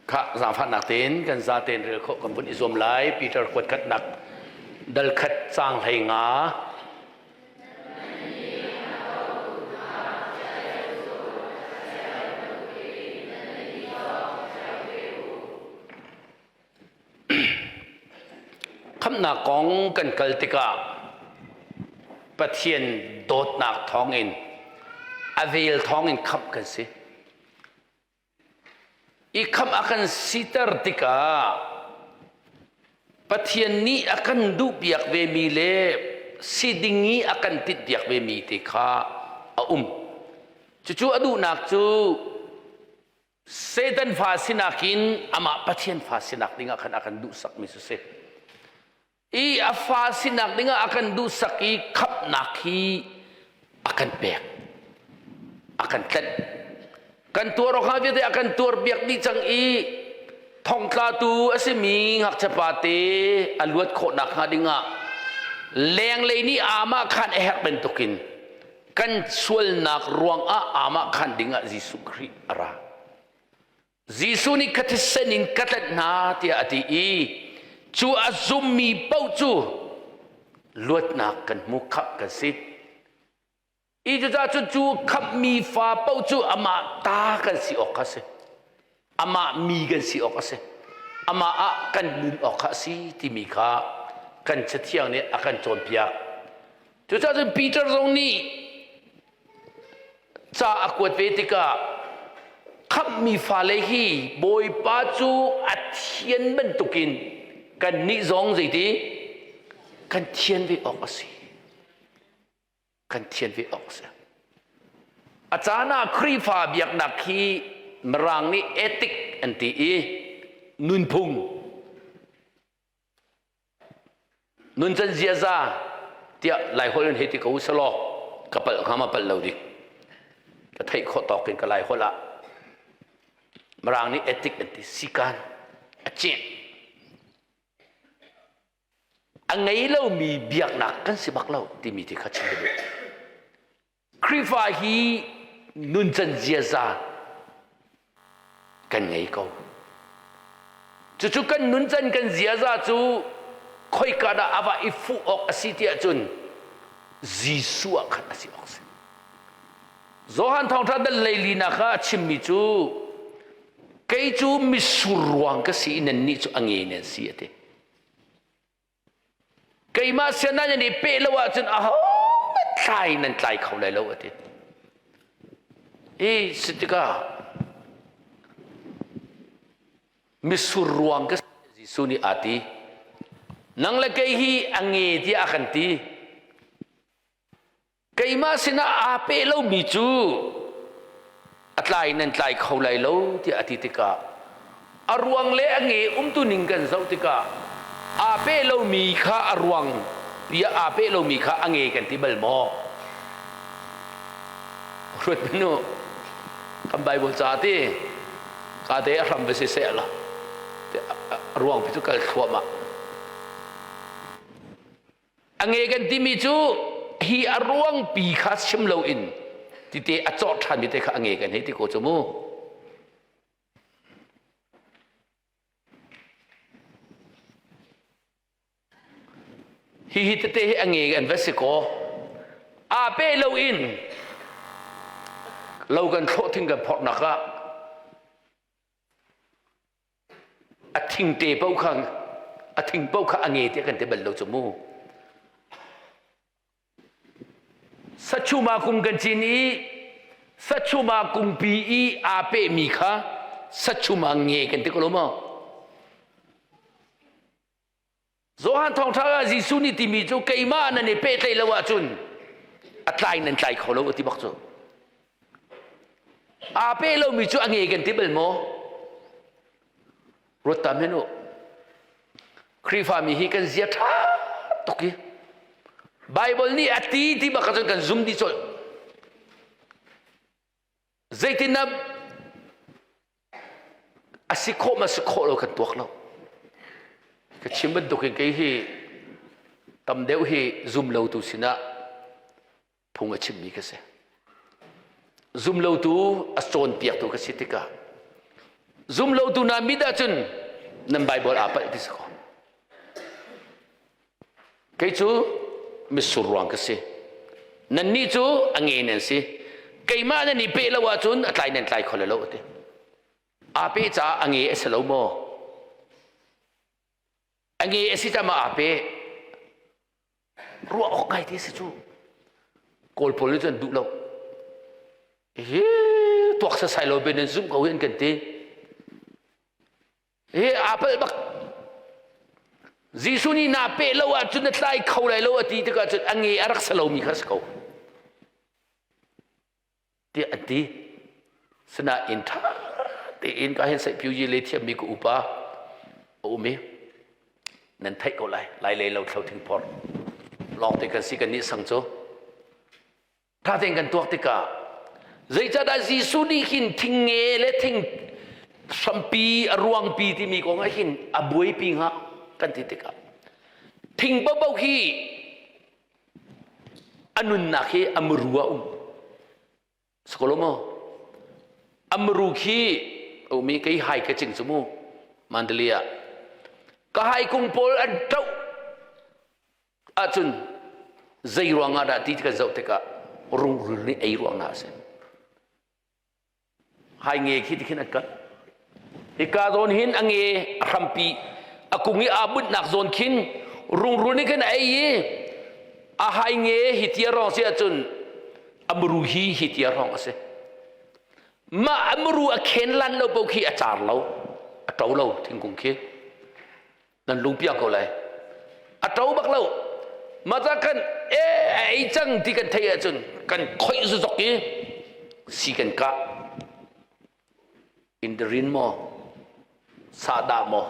Khah zaangfahnak tein kan zatein rel khawh kan vun i zuam lai. Peter kuat khatnak dal khat caang 15. Khamhnak kong kan kal tikah Pathian dawtnak thawngin a vel thawngin khamh kan si. I khamh a kan siter tikah Pathian nih a kan duhpiak vemi le si ding i a kan tinhpiak vemi te kha a um. Cucu a duhnak cu Satan fa sinak in amah Pathian fa sinak dingah khan a kan duhsakmi cu si. I a fa sinak dingah a kan duhsak i khamhnak hi a kan pek. A kan tlanh. Kan tuar awk hnga vialte a kan tuar piak dih cang i thongtlatu a simi ngakchia pate a luat khawhnak hnga dingah lenglei nih amah khan a herh bantukin kan sualnak ruangah amah khan dingah Jesuh Khrih a ra. Jesuh nih ka thisen in ka tlanh hna tiah a ti i cu a zummi paoh cu luatnak kan hmu khamh kan si. I cucaah cun cu khamhmi fa paoh cu amah ta kan si awk kha a si. Amah mi kan si awk a si. Amah ah kan nun awk kha a si timi kha kan Cathiang nih a kan cawnpiak. Cucaah cun Peter zong nih ca a kuat ve tikah khamhmi fale hi Bawipa cu a thian bantukin kannih zong zeiti kan thian ve awk a si. Kan thian ve awk a si. A caan ah Khrihfa biaknak hi Mirang nih ethic an ti i nunphung Nuncan ziaza tiah Laiholh in hei ti ko usalaw ka palh hnga ma palh lo dik. Ka theih khawh tawk in ka Laiholh ah Mirang nih ethic an ti sikan a ceh. A ngei lomi biaknak kan si bak lo timi ti kha chim ka duh. Khrihfa hi nuncan ziaza kan ngei ko. Cucu kan nuncan kan ziaza cu khoika dah a va i fuh awk a si tiah cun Jesuh ah khan a si awk a si. Johan thawngṭha dal leilinak ah a chimmi cu kei cu misur ruang ka si i nannih cu a nge nan si a ti. Keimah sian nan i peh lo ahcun ahohmanh thlai nan tlai kho lai lo a ti. I si tikah misur ruang ka Jesuh nih aa ti. Nang le kei hi a nge tiah a kan ti. Keimah sinah aa peh lomi cu a tlai nan tlai kho lai lo tiah a ti tikah a ruang le a nge umtu ning kan zoh tikah aa peh lomi kha a ruang tiah aa peh lomi kha a nge kan ti bal maw? Ruat minu kan Bible ca ti ka te a hram va si seh la a ruang pi cu kal thluahmah. A nge kan timi cu hi a ruangpi kha chim loin tite a cawh ṭhanmi te kha a nge kan hei ti ko cu mu. Hihi tete hi a nge an va si kaw aa pe loin lo kan thlawh thing kan phorhnak ah A thingte paoh kha a thing paoh kha a nge tiah kan ti bal lo cu mu. Sachuma kung kan cin i sachuma kungpi i aa pehmi kha sachuma nge kan ti ko lo maw? Johan thawngṭha ah Jesuh nih timi cu keimah nan i pehtlaih lo ahcun a tlai nan tlai kho lo a ti bak cu. Aa peh lomi cu a nge kan ti bal maw? Ruat ta men u. Khrihfami hi kan zia ṭha tuk i Bible nih a ti ti bak ahcun kan zum dih colh. Zeitindah a si khawh ma si khawh lo kan tuak lo. Ka chim bantuk in kei hi tam deuh hi zum lotu sinah phung a chimmi ka si. Zum lotu a cawnpiaktu ka si tikah. Zum lotu hna mit ahcun nan Bible aa palh ti si ko. Kei cu mitsur ruang ka si. Nannih cu a nge nan si. Keimah nan i peh lo ahcun a tlai nan tlai kho lo a ti. Aa peh caah a nge a si lo maw? A nge a si caah aa peh. Ruah awk ngai te si cu. Kawl pawl nih cun an duh lo. Hi tuak sasai lo ben in zumh ko hi an kan ti. Hi aa palh bak. Jesuh nih naa peh lo ahcun na tlai kho lai lo a ti tikah cun a nge a rak si lomi kha si ko. Tiah an ti. Sinain ṭha tein ka hin saihpiu yi le thiammi ka upa a um i nan theih ko lai lai lei lo thlo thing phor lawng te kan si kan nih sang cu ṭha tein kan tuak tikah zeicahdah Jesuh nih hin thing nge le thing hrampi a ruangpi timi kong ah hin a buaipi hnga kan ti tikah thing paohpaoh hi a nunnak hi a muru a um Sakolo maw? Amru khi umi kei hai ka cing cu mu Mandalay ah ka hai kung pawl an ṭoh ahcun zei ruang ah dah ti kan zoh tikah rungrul nih ei ruang hna a si. Hai nge khi tikhin an kal. Hika zawn hin a nge a hrampi a kung i aa bunhnak zawn khin rungrul nih khin a ei i a hai nge hi tia rong si ahcun a muru hi hi tia rong a si. Mah a muru a khen lan lo paoh khi a car lo, a ṭo lo thingkung khi. Nan lungpiak ko lai. A ṭo bak lo. Mah ta kan e a ei cang ti kan theih ahcun kan khoih zuzok i si kan kah. Indarin maw, sahdah maw,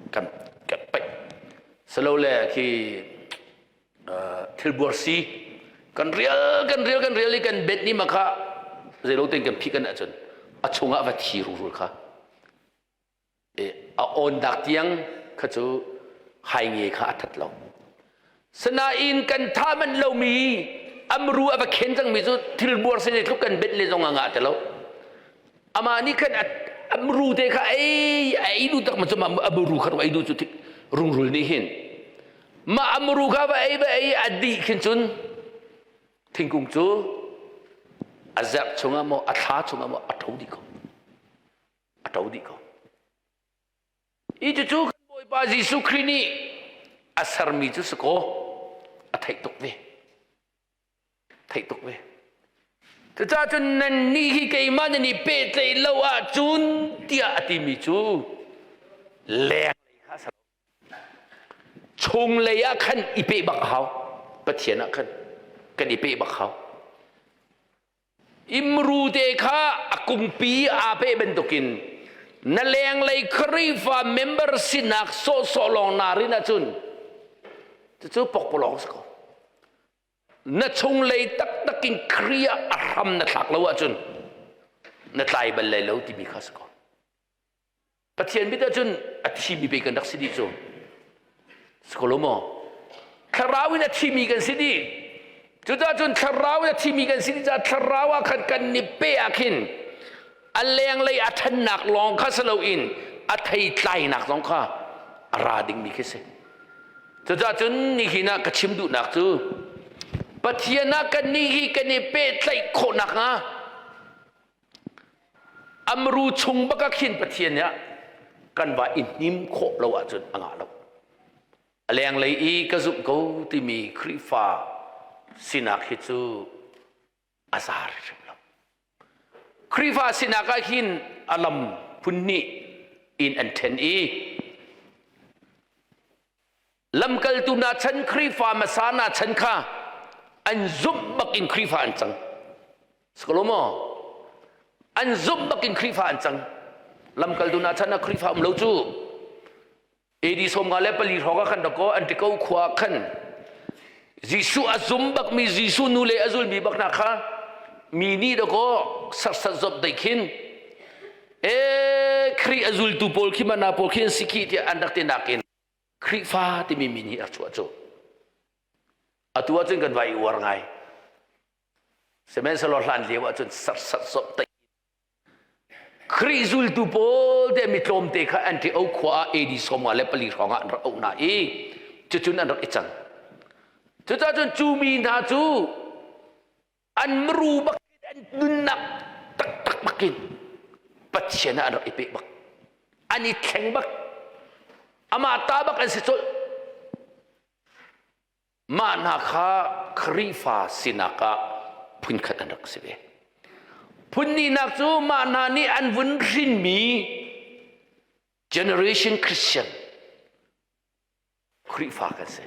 kan kan paih. Salole khi thilbuar si kan rial kan rial kan rial i kan bet ni ma kha zeilo tein kan phih kan ahcun a chungah va thi rungrul kha a awndak tiang kha cu hai nge kha a that lo. Sinain kan tha manh lomi amru a va khen cangmi cu thil buar se tluk kan benh le zong a ngah ti lo. Amah nih khan amru te kha ei ei du tak ma cu amru kha ei du cu rungrul nih hin mah amru kha va ei va ei a dih khin cun thingkung cu a zerh chungah maw a thla chungah maw a tho dih ko. A ṭo dih ko. Hi cucu kan Bawipa Jesuh Khrih nih a sermi cu si kaw a theih tuk ve. Theih tuk ve. Cucaah cun nannih hi keimah nan i pehtlaih lo ahcun tiah a timi cu leng lei kha a si lo. Chunglei ah khan i peh bak a hau. Pathian ah khan kan i peh bak hau. Imru te kha a kungpi aa peh bantukin na lenglei Khrihfa member sinak sawhsawh lawng naa rin ahcun cucu pokpalawng si ko. Na chunglei taktak in Khrih ah a hram na thlak lo ahcun na tlai bal lai lo timi kha si ko. Pathian mit ahcun a thimi pe kan rak si dih cu. Sikolo maw? Thlarau in a thimi kan si dih. Cucaah cun thlarau in a thimi kan si dih caah thlarau ah khan kan ni pe ah khin a lenglei a ṭhannak lawng kha si loin a theitlainak zong kha a ra dingmi khi si. Cucaah cun nihin ah ka chim duhnak cu Pathian ah kannih hi kan i pehtlaih khawh nakhnga Amru chung bak ah khin Pathian nih kan va i hnim khawh lo ahcun a ngah lo. A lenglei i ka zumh ko timi Khrihfa sinak hi cu a za hrim lo. Khrihfa sinak ah hin a lam phun hnih in an ṭhen i lamkaltu hna chan Khrihfa hmasa hna chan kha an zumh bak in Khrihfa an cang. Sikolo maw? An zumh bak in Khrihfa an cang. Lamkaltu hna chan ah Khrihfa um lo cu AD 54 hrawng ah khan dakaw Antiko khua khan Jesuh a zum bakmi Jesuh nu le a zulmi bak hna kha mi nih dakaw sarsat zop dei khin e Khrih a zultu pawl khi mana pawl khi an si khi tiah an rak ti nakin Khrihfa timi min hi a chuah cu. Atu ahcun kan vai i uar ngai. Sihmanhsehlaw hlan lio ahcun sarsat sop tai. Khrih zultu pawl te mi tlawmte kha Antioch khua ah AD 54 hrawng ah an rak auh hna i cucun an rak i cang. Cucaah cun cu mi hna cu an muru bak an nunnak taktak bakin Pathian ah an rak i peh bak. An i thleng bak. Amah ta bak an si colh. Mah hna kha Khrihfa sinak ah phunkhat an rak si ve. Phunhnihnak cu mah hna nih an vun hrinmi generation Christian Khrihfa kan si.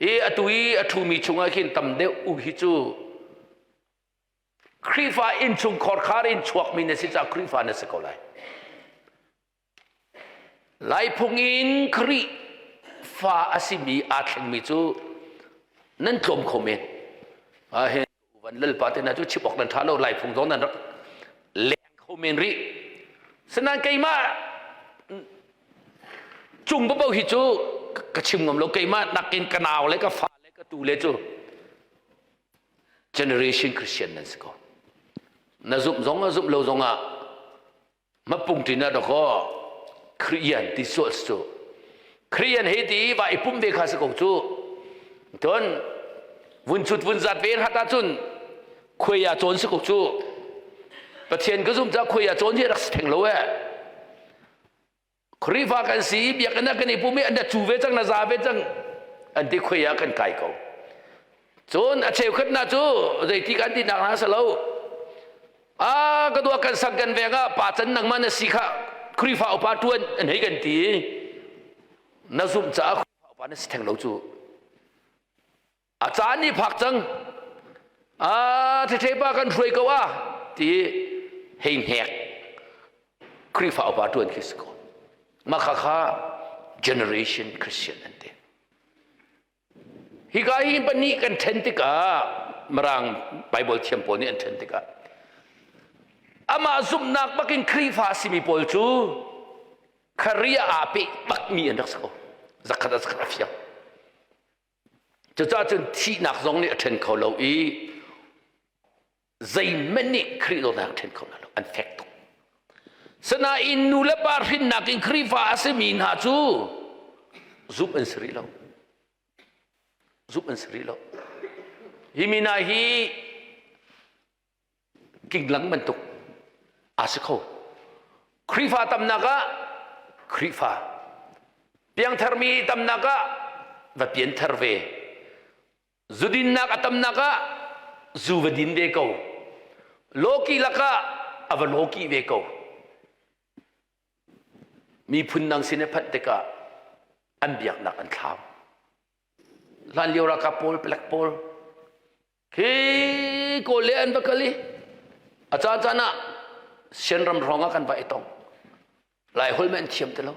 I atu i a ṭhumi chungah khin tam deuh u hi cu Khrihfa innchungkhar khar in chuakmi na si caah Khrihfa na si ko lai. Laiphung in Khrihfa a simi aa thlengmi cu nan tlawm kho men. Ahhin van lalpa te hna cu chim awk nan ṭha lo Laiphung zong nan rak leng kho men rih. Sinain keimah cung paoh hi cu ka chim ngam lo keimah nakin ka nau le ka fa le ka tu le cu generation Christian nan si ko. Na zumh zong a zumh lo zong ah Mapungṭin ah dakaw Khriyan ti sual si cu. Khriyan he ti va i pum ve kha si ko cu. Cun vun chut vun zat ve hat ahcun khuai ah cawn si ko cu. Pathian ka zum ca khuai ah cawn hi rak si theng lo eh. Khrihfa kan si biakinn ah kan i pum i an cu ve cang na za ve cang an ti khuai ah kan kai ko. Cun a cheukhat hna cu zeiti kan ti nak hna si lo. A ka dua kan sang kan veng ah pa can nangmah na si kha Khrihfa upa tuan an hei kan ti. Na zumh caah Khrihfa upa na si theng lo cu. A caan nih phak cang. A ṭheṭhe pa kan hruai ko ah ti hei hnek Khrihfa upa ṭuan khi si ko. Mah kha kha generation Christian an ti. Hika hi pahnih kan ṭhen tikah Mirang Bible thiam pawl nih an ṭhen tikah amah zumhnak bakin Khrihfa a simi pawl cu Kharia aa peh bakmi an rak si ko. Zakhat a zakhat a fiang. Cucaah cun thihnak zong nih a ṭhen kho lo i zeihmanh nih Khrih dawtnak a ṭhen kho hna lo. An fek tuk. Sinain nu le pa hrinnak in Khrihfa a simi hna cu zumh an si rih lo. Zumh an si rih lo. Hi mi hna hi kinglang bantuk aa si kho. Khrihfa tamnak ah Khrihfa, piangtharmi tamnak ah va pianthar ve. Zudinnak a tamnak ah zu va din ve ko. Lawki lakah a va lawki ve ko. Miphun dang sin i phanh tikah an biaknak an thlau. Hlanlio ralkap pawl, palek pawl, khi kawl le an va kal i a caan caan ah Sianram hrawng ah kan va i tong. Lai holh an thiam ti lo.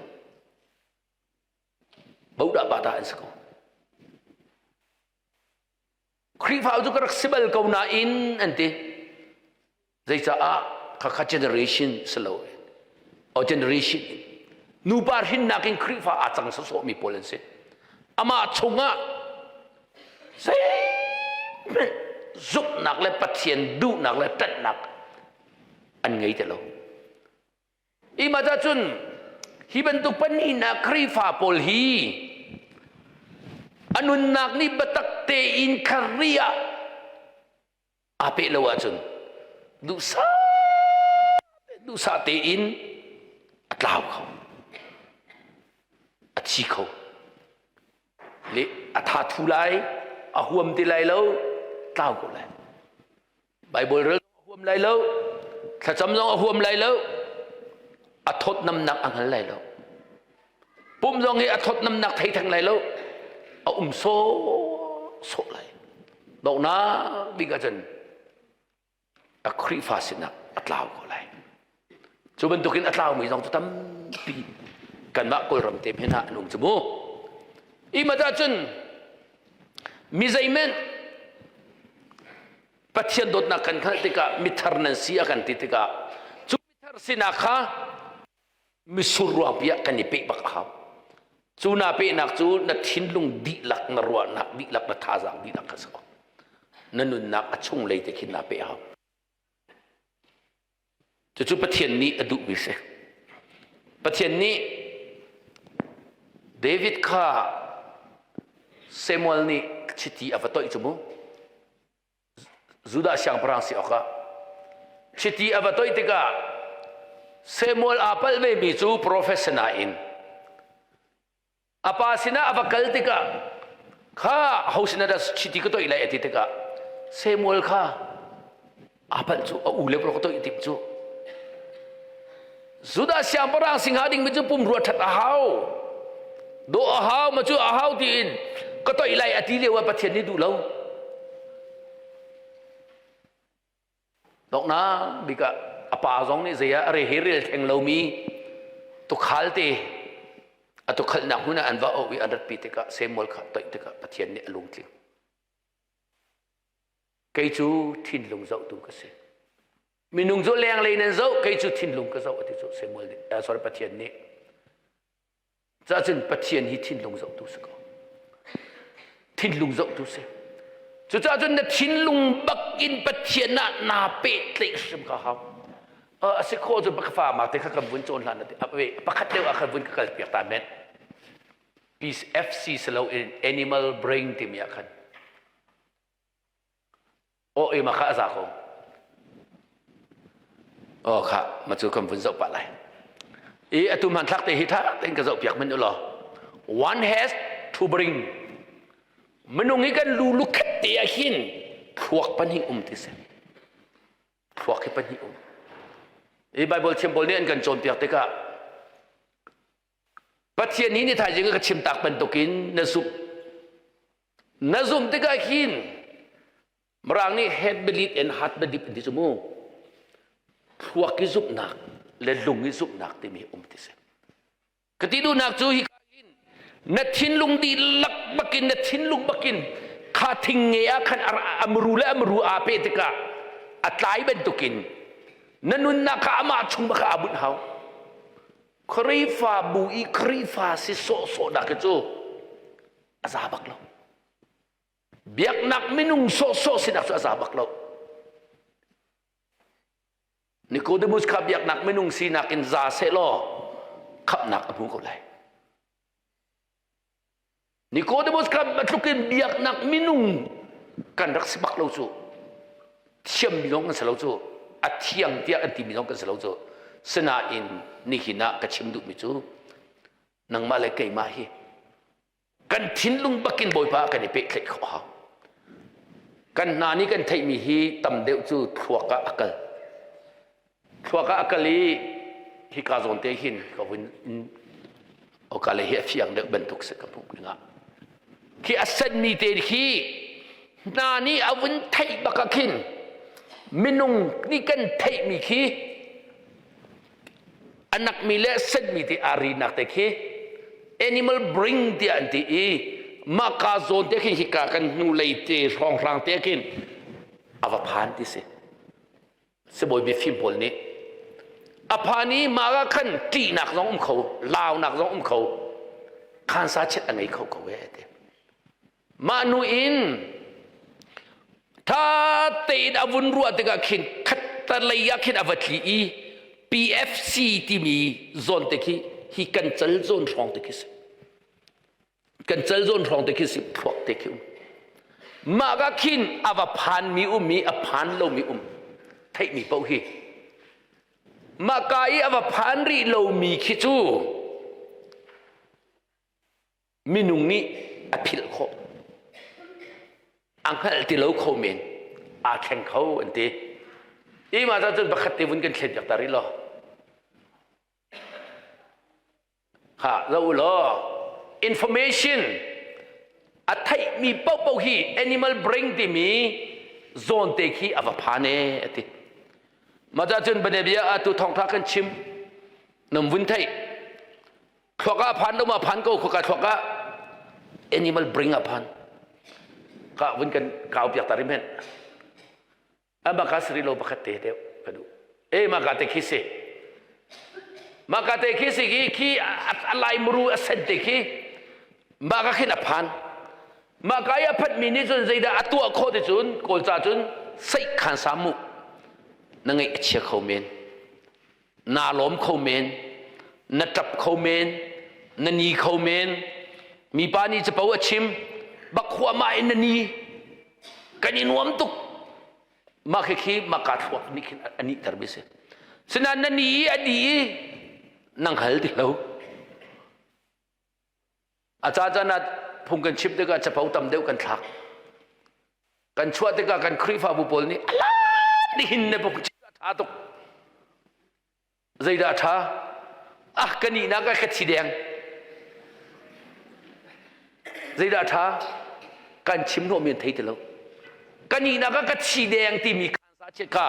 Bodah bata an si ko. Khrihfa cu ka rak si bal ko nain an ti. Zeicaah khakha generation si lo. O generation nupa hrinnak in Khrihfa aa cang sawsawhmi pawl an si. Amah chungah zeihmanh zumhnak le Pathian duhnak le ṭanhnak an ngei ti lo. Ima cun hi bantuk pahnihnak Khrihfa pawl hi a nunnak nih biatak tein Khrih ah aa peh lo ahcun duhsah duhsah tein a tlau kho a thi kho le a tha thu lai a huam ti lai lo tlau ko lai Bible rel a huam lai lo thlacam zong a huam lai lo a thawtnamnak a hngal lai lo pum zong hi a thawtnamnak thei theng lai lo a um sawh sawh lai donghnak bik ahcun a Khrihfa sinak a tlau ko lai cu bantukin a tlaumi zong cu tampi kanmah Kawlram te hmanh ah an um cu mu i mat ahcun mi zeihmanh Pathian dawtnak kan hngalh tikah mithar nan si a kan ti tikah cu mithar sinak kha misur ruangpi ah kan i peh bak a hau. Cu naa pehnak cu na thinlung dihlak, na ruahnak dihlak, na thazaang dihlak kha si ko. Na nunnak a chunglei te khin naa peh a hau. Cucu Pathian nih a duhmi si. Pathian nih David kha Samuel nih chiti a va toih cu mu. Judah siangpahrang si awkah chiti a va toih tikah Samuel aa palh vemi cu profet si nain a pa sinah a va kal tikah kha ho sinah dah chiti ka toih lai a ti tikah Samuel kha aa palh cu a u le ka toih tim cu Judah siangpahrang si hnga dingmi cu pumrua ṭhat a hau dawh a hau ma cu a hau tiin ka toih lai a ti lio ah Pathian nih duh lo Donghnak bik ah a pa zong nih zei ah a re he rel theng lomi tukhal te a tukhalnak hmun ah an va auh i an ratpi tikah Samuel kha toih tikah Pathian nih a lungtling. Kei cu thinlung zohtu ka si. Minung cu lenglei nan zoh, kei cu thinlung ka zoh a ti cu Samuel nih, uh, sorry Pathian nih. Cacun Pathian hi thinlung zohtu si ko. Thinlung zohtu si. Cucaah cun na thinlung bak in Pathian ah naa pehtlaih hrim ka hau. A si khawh cun ka fa ma te kha kan vun cawn hlan pakhat deuh ah khan vun ka kal piak ta men. Peace FC si lo in animal brain timi ah khan Aw e ma kha a za ko. Aw kha ma cu kan vun zoh pah lai. I atu hmanthlak te hi tha tein ka zoh piak men u law. One has to bring. Minung hi kan lu lukhat te ah hin thluak pahnih um ti si. Thluak hi pahnih um. I Bible thiam pawl nih an kan cawnpiak tikah Pathian hi ni thaizing ka chim tak bantukin na zumh. Na zumh tikah hin Mirang nih head belief and heart belief an ti cu mu. Thluak i zumhnak le lung i zumhnak timi um ti si. Ka ti duhnak cu hi hin na thinlung dihlak bakin na thinlung bakin kha thing nge ah khan amru le amru aa pe tikah a tlai bantukin na nunnak kha amah chung bak ah aa bunh hau. Khrihfabu i Khrihfa si sawhsawhnak hi cu a za bak lo. Biaknak minung sawhsawh sinak cu a za bak lo. Nicodemus kha biaknak minung sinak in za seh law khamhnak a hmu ko lai. Nicodemus kha tluk in biaknak minung kan rak si bak lo cu. Thiammi zong kan si lo cu. A thiang tiah an timi zong kan si lo cu. Sinain nihin ah ka chim duhmi cu nangmah le keimah hi kan thinlung bakin Bawipa kan i pehtlaih khawh hau. Kan hna nih kan theihmi hi tam deuh cu thluak ah a kal. Thluak ah a kal i hika zawn te hin ka vun oka le hi a fiang deuh bantuk si ka hmuh dingah khi a senmi te khi hna nih a vun theih bak ah khin minung nih kan theihmi khi a nakmi le senmi te aa rinak te khi animal bring tiah an ti i mah ka zawn te khin hika kan hnu lei te hrawnghrang te khin a va phan ti si Sibawi biafim pawl nih a phan i mah ah khan ṭihnak zong um kho launak zong um kho khansa chiat a ngei kho ko e ti mah nu in tha tein a vun ruah tikah khin khattalei ah khin a va tli i PFC timi zawn te khi hi kan cal zawn hrawng te khi si Kan cal zawn hrawng te khi si phuak te khi um. Mah ka khin a va phan mi um i a phan lomi um theihmi paoh hi mah ka i a va phan rih lomi khi cu minung nih a philh khawh a hngalh ti lo kho men aa thleng kho an ti i mah cun pakhat te vun kan thlen piak ta rih law Ha lo law information a theihmi paohpaoh hi animal brain timi zawn te khi a va phan e a ti. Mah cun bia atu thawngtha kan chim nam vun theih thluak ah phan lo ma phan ko khuka thluak ah animal brain ah phan ka vun kan kau piak ta rim hen Amaka sri lo pakhat te deuh ka duh. E maka te khi si. Maka te khi si khi khi a lai muru a sen te khi maka khin a phan. Maka i a phat mi nih cun zeidah a tuah khawh ti cun kawlca cun seih khan sa mu na ngeih a chia kho men. Naa lawm kho men, na ṭap kho men, na ni kho men. Mipa nih capo a chim, bak huahmah in na ni. Kan i nuam tuk. Mah khi maka thluak nih khin a nihter mi si. Sinain na ni i a di i nang hal ti lo. A caan ah phung kan chim tikah capo tam deuh kan thlak. Kan chuah tikah kan Khrihfabu pawl nih ala nihin na phung chim a ṭha tuk. Zeidah a ṭha? Ah ka nihnak ah ka thi deng. Zeidah a ṭha? Kan chim hnawhmi an thei ti lo. Ka nihnak ah ka thi deng timi kha chiat kha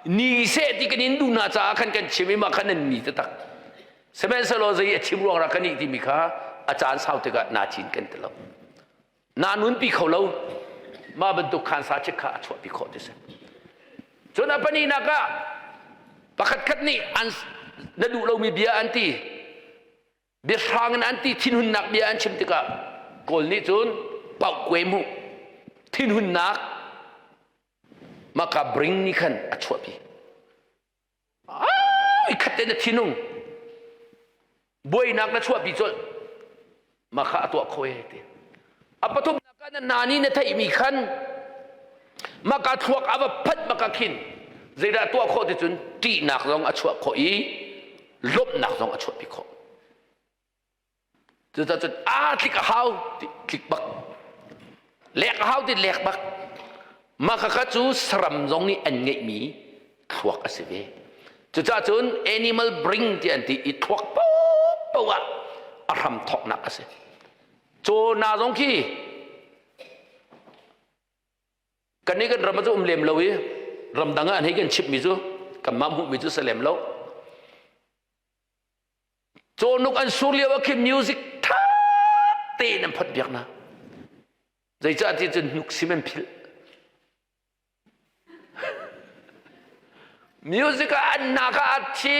ni seh ti kan in duh hna caah khan kan chim i mah khan nan ni taktak. Sihmanhsehlaw zei a chim ruang ra kan ih timi kha a caan sau tikah naa cin kan ti lo. Naa nunpi kho lo. Mah bantuk khan sa chik kha a chuahpi khawh ti si. Cun a pahnihnak ah pakhatkhat nih an na duh lomi bia an ti. Biahrang in an ti thinhunnak bia an chim tikah Kawl nih cun pauh mu thinhunnak maka bring nih khan a chuahpi. Ai khat te na thinung buainak na chuahpi colh mah kha a tuah kho e ti a pathumnak ah na hna nih na theihmi khan mah ka thluak a va phanh bak ah khin zeidah tuah khawh ti cun ṭihnak zong a chuah khawh i lawmhnak zong a chuahpi khawh Cucaah cun aa tlik a hau ti tlik bak. Lek a hau ti lek bak. Mah khakha cu saram zong nih an ngeihmi thluak a si ve. Cucaah cun animal brain ti an ti i thluak paohpaoh ah a hram thawknak a si. Caw na zong khi kan nih kan ram cu um lem lo i ramdang ah an hei kan chimhmi cu kanmah hmuhmi cu si lem lo. Cawhnuk an sur lio ah khin music tha tein an phot biak hna. Zeicah ti cun hnuk sim an philh. Music ah an hna kha a thi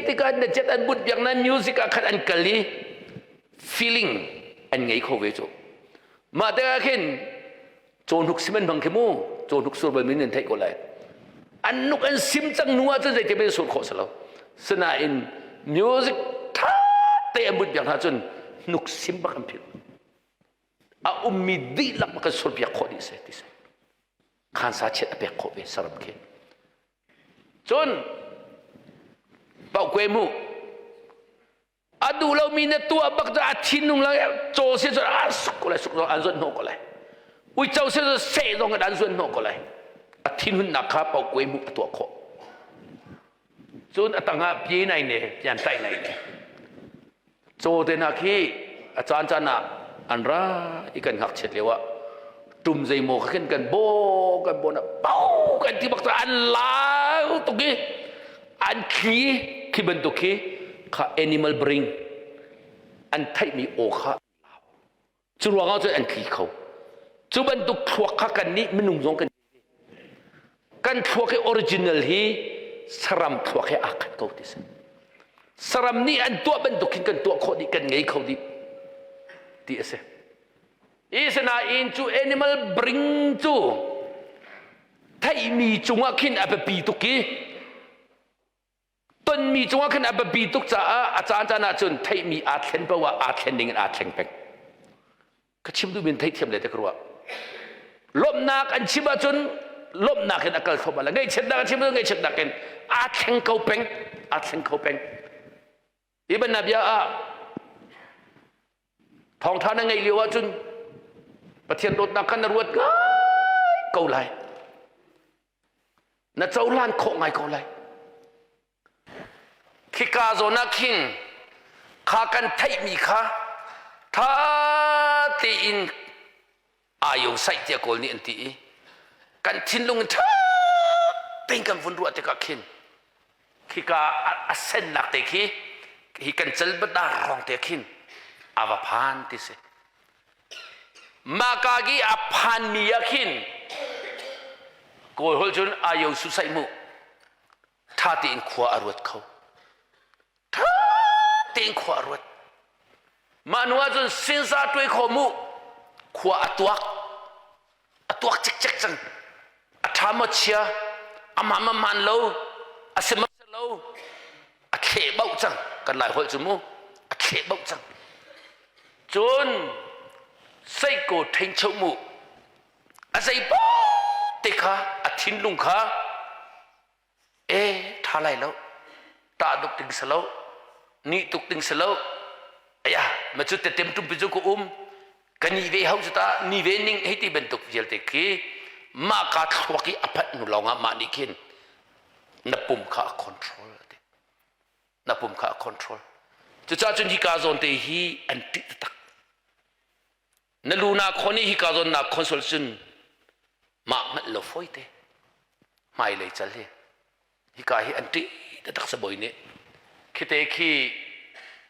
tikah na jet an but biak na music ah khan an kal i feeling an ngei kho ve cu. Mah tikah khin Cawhnuk sim an hmang khi mu cawhnuk sur bal min nan theih ko lai an nuk an sim cang nu ahcun zeitin in sur khawh si lo sinain music tha te an but biak hna cun hnuk sim bak an philh a ummi dihlak bak kan sur piak khawh dih se ti si khansa chiat a pek khawh ve saram khi cun paukwe mu a duh lomi na tuah bak cu a thinlung lang caw si cu a suk ko lai suk zong an zuan hnawh ko lai uico si cu seh zong in an zuan hnawh ko lai a thinhunnak kha paukue hmuh a tuah khawh cun a tangah pye nai ne pian tai nai ne caw te hna khi a caan caan ah an ra i kan ngakchiat lio ah tum zeimaw kha khin kan bo kan bo na pau kan ti bak cu an lau tuk i an thli khi bantuk khi kha animal brain an theihmi aw kha cu ruangah cun an thli kho cu bantuk thluak kha kan nih minung zong kan kan thluak hi original hi saram thluak he aa khat ko ti si saram nih an tuah bantuk hin kan tuah khawh dih kan ngei kho dih ti a si Isanain cu animal bring cu theihmi cungah khin a biapi tuk i tonmi cungah khin a biapi tuk caah a caan caan ah cun theihmi aa thlen paoh ah aa thlen ding in aa thleng peng. Ka chim duhmi in theihthiam le te ka ruah. Lawmhnak an chim ahcun lawmhnak in a kal thluahmah le ngaihchiatnak an chim ahcun ngaihchiatnak in aa thleng ko peng, aa thleng kho peng. Hi banabia ah Thawngṭha na ngeih lio ahcun Pathian dawtnak kha na ruat ngai ko lai. Na cohlan khawh ngai ko lai. Khika zawn ah khin kha kan theihmi kha ṭha tein ayo saih tiah Kawl nih an ti i kan thinlung in ṭha tein kan vun ruah tikah khin khika a sennak te khi hi kan cal bat rong te khin a va phan ti si maka gi a phan mi ah khin kawl hol cun ayo su sai mu tha tein khua a ruat kho tha tein khua a ruat mah nu ah cun sinsa tuai kho mu khua a tuak a tuak cikcek cang a ṭha maw chia amah ma man lo a si ma si lo. thleh bauh cang. Kan Lai holh cu mu a thleh bauh cang. Cun seiko ṭhengcho mu a zei te kha a thinlung kha e ṭha lai lo tah duk ding si lo nih tuk ding si lo aya ma cu tetem tumpi cu ka um ka ni ve hau cu ta ni ve ning hei ti bantuk vialte khi mah ka thluak i a phanh hnu lawngah mah nih khin na pum kha a control ati na pum kha a control cucaah cun hika zawn te hi an ṭih taktak Na lu naa khon i hika zawn naa khon sual cun mah hngalh lo fawi te. Hmailei cal hi hika hi an ṭih taktak sabawi nih khite khi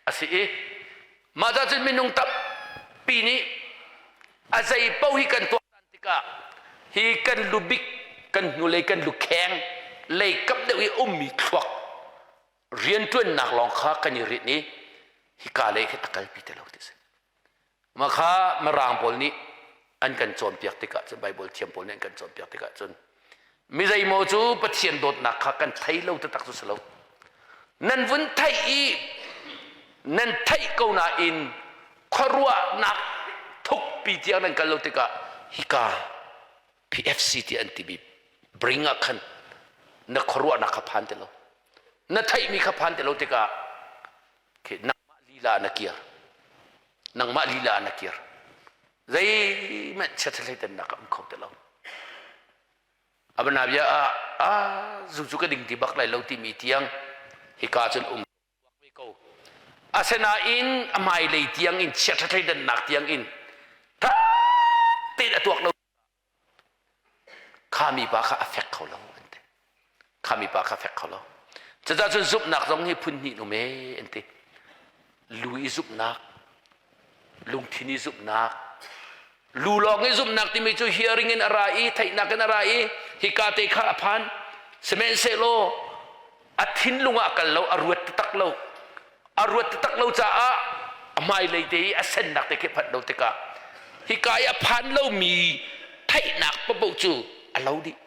a si i mah ca cun minung tampi nih a zei paoh hi kan tuah tikah hi kan lubik kan hnulei kan lukheng lei kap deuh i ummi thluak rianṭuannak lawng kha kan i rinh i hika lei khin a kalpi ti lo ti si. Mah kha Mirang pawl nih an kan cawnpiak tikah cun Baibal thiam pawl nih an kan cawnpiak tikah cun mi zeimaw cu Pathian dawtnak kha kan thei lo taktak cu si lo. Nan vun theih i nan theih ko nain khuaruahnak thukpi tiang nan kal lo tikah hika PFC ti an timi bring ah khan na khuaruahnak kha phan ti lo. Na theihmi kha phan ti lo tikah nangmah lila na kir nangmah lila na kir zeihmanh chiaṭha a um kho ti lo abana bia ah a zu cu ka ding ti bak lai lo timi tiang hika cun um ve ko asinain a hmailei tiang in chiaṭha thleidannak tiang in tha tein a tuak lo Kha mipa kha a fek kho lo an ti. Kha mipa kha a fek kho lo. Cucaah cun zumhnak zong hi phun hnih um ee an ti. Lu i zumhnak, lungthin i zumhnak, lu lawng i zumhnak timi cu hearing in a ra i theihnak in a ra i hika te kha a phan. Sihmanhsehlaw a thinlung ah a kal lo, a ruat taktak lo. A ruat taktak lo caah a hmailei te i a sennak te khi phanh lo tikah hika i a phan lomi theihnak paoh cu a lo dih.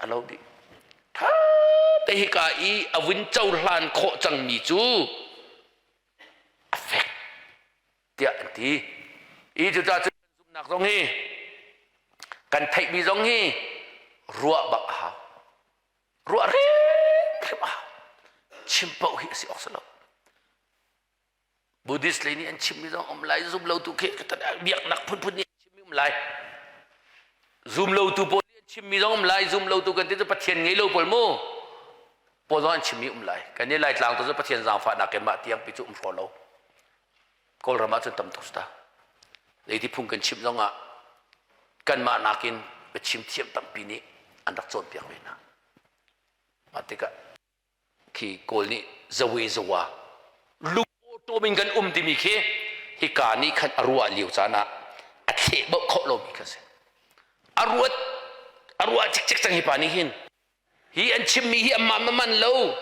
A lo dih. Tha te hika i a vun cohlan khawh cangmi cu a fek tiah an ti. I cucaah cun zumhnak zong hi kan theihmi zong hi ruah bak a hau. Ruah hrimhrim a hau. Chim paoh hi a si awk si lo. Buddhist lei nih an chimmi zong um lai, zum lotu khi biaknak phunphun nih an chimmi um lai. Zum lotu pawl nih an chimmi zong um lai, zum lotu kan ti cu Pathian ngei lo pawl mu. Pawl zong an chimmi um lai. Kan i Laitlang tu cu Pathian zaangfahnak in mah tiang pi cu um hraw lo. Kawlram ah cun tam tuk ta. Leiti phung kan chim zong ah kanmah nakin biachim thiam tampi nih an rak cawnpiak ve hna. Mah tikah khi Kawl nih zawe zawa lung awṭawm in kan um timi khi hika nih khan a ruah lio caan ah a thleh bauh khawh lomi kha si. A ruat a ruah cikcek cang hi pa nih hin hi an chimmi hi amah ma man lo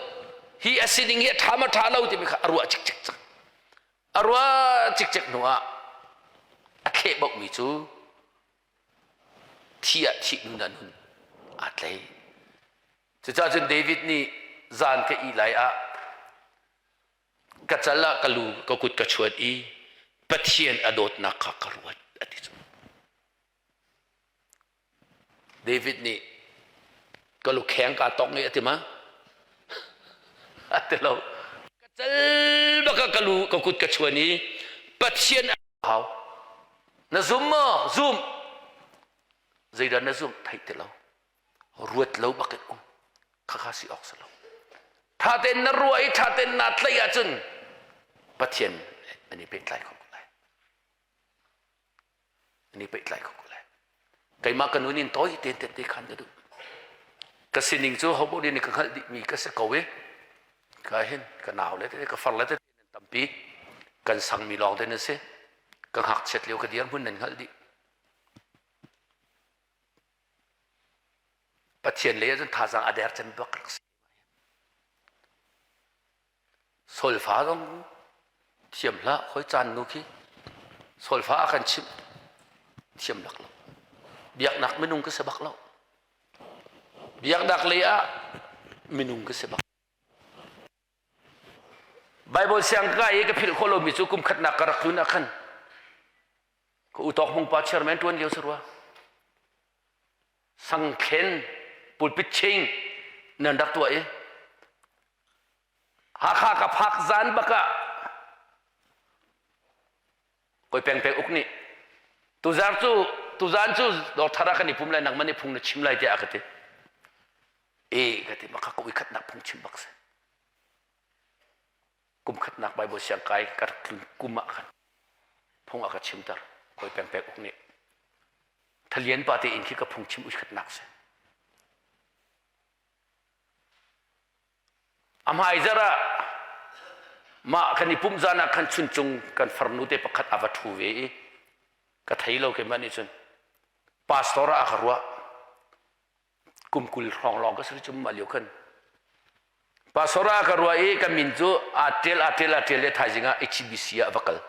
hi a sining hi a ṭha ma ṭha lo timi kha a ruah cikcek cang. A ruah cikcek hnu ah a thleh bauhmi cu thi ah thih nun ah nun aa tlei. Cucaah cun David nih zan ka ih lai ah ka cal ah ka lu ka kut ka chuan i Pathian a dawtnak kha ka ruat a ti cu. David nih ka lukheng kaa tong i a ti ma? A ti lo. Ka cal bak ah ka lu ka kut ka chuan i Pathian a hau. Na zum maw? Zum. Zeidah na zumh theih ti lo. Ruat lo bak in um. Khakha si awk si lo. Tha tein na ruah i tha tein naa tlaih ahcun Pathian an i pehtlai kho ko lai. An i pehtlai kho ko lai. Keimah ka nun in tawi tein tette khan ka duh. Ka sining cu hobo nih ka hngalh dihmi ka si ko i ka hin ka nau le tete ka far le tete nan tampi kan sangmi lawng te nan si ka ngakchiat lio ka dirhmun nan hngalh dih Pathian lei ahcun thazaang a der cem bak rak si. Solfa zong thiam hlah khoi caan nu khi solfa a kan chimh thiam bak lo. Biaknak minung ka si bak lo. Biaknak lei ah minung ka si bak. Bible siang ka i ka philh khawh lomi cu kum khatnak ka rak tlun ah khan ka utawk hmung pa chairman tuan lio si rua. Sangthlen pulpit ching nan rak tuah i Hakha ka phak zan bak ah koi peng peng uk nih tuzar cu tuzan cu dawr thar ah kan i pum lai nangmah nih phung na chim lai tiah a ka ti. E ka ti maka ka ui khatnak phung chim bak si. Kum khatnak Bible siang kai ka rak tlun kum ah khan phung a ka chimter koi peng peng uk nih Thalian pa te inn khi ka phung chim ui khatnak si. A hmaizarh ah mah kan i pumh zan ah khan chuncung kan farnu te pakhat a va ṭhu ve i ka thei lo keimah nih cun pastor ah a ka ruah kum 20 hrawng lawng ka si cu mah lio khan pastor ah a ka ruah i ka min cu aa ṭial aa ṭial aa ṭial le thaizing ah HBC ah a va kal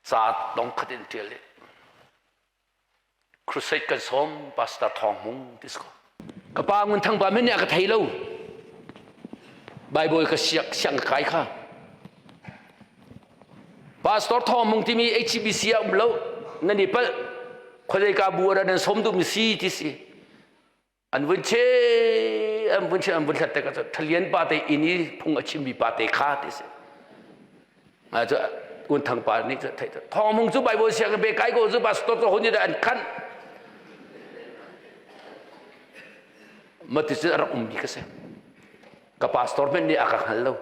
ca dong khat in ṭial i Crusade kan sawm Pastor Thawng Hmung ti si ko. Ka pa Ngun Thang pa men nih a ka thei lo. Bible ka siak siang ka kai kha. Pastor Thawng Hmung timi HBC ah um lo. Nan i palh. Khuazei ka bu ah nan sawm duhmi si ti si. An vun che an vun che an vun hlat te ka thalian pa te inn i phung a chimmi pa te kha ti si. A cu Un Thang pa nih cu theih Thawng Hmung cu Bible siang be kai ko cu pastor cu hun an khan mati cu a rak ummi ka si ka pastor hmanh nih a ka hngal lo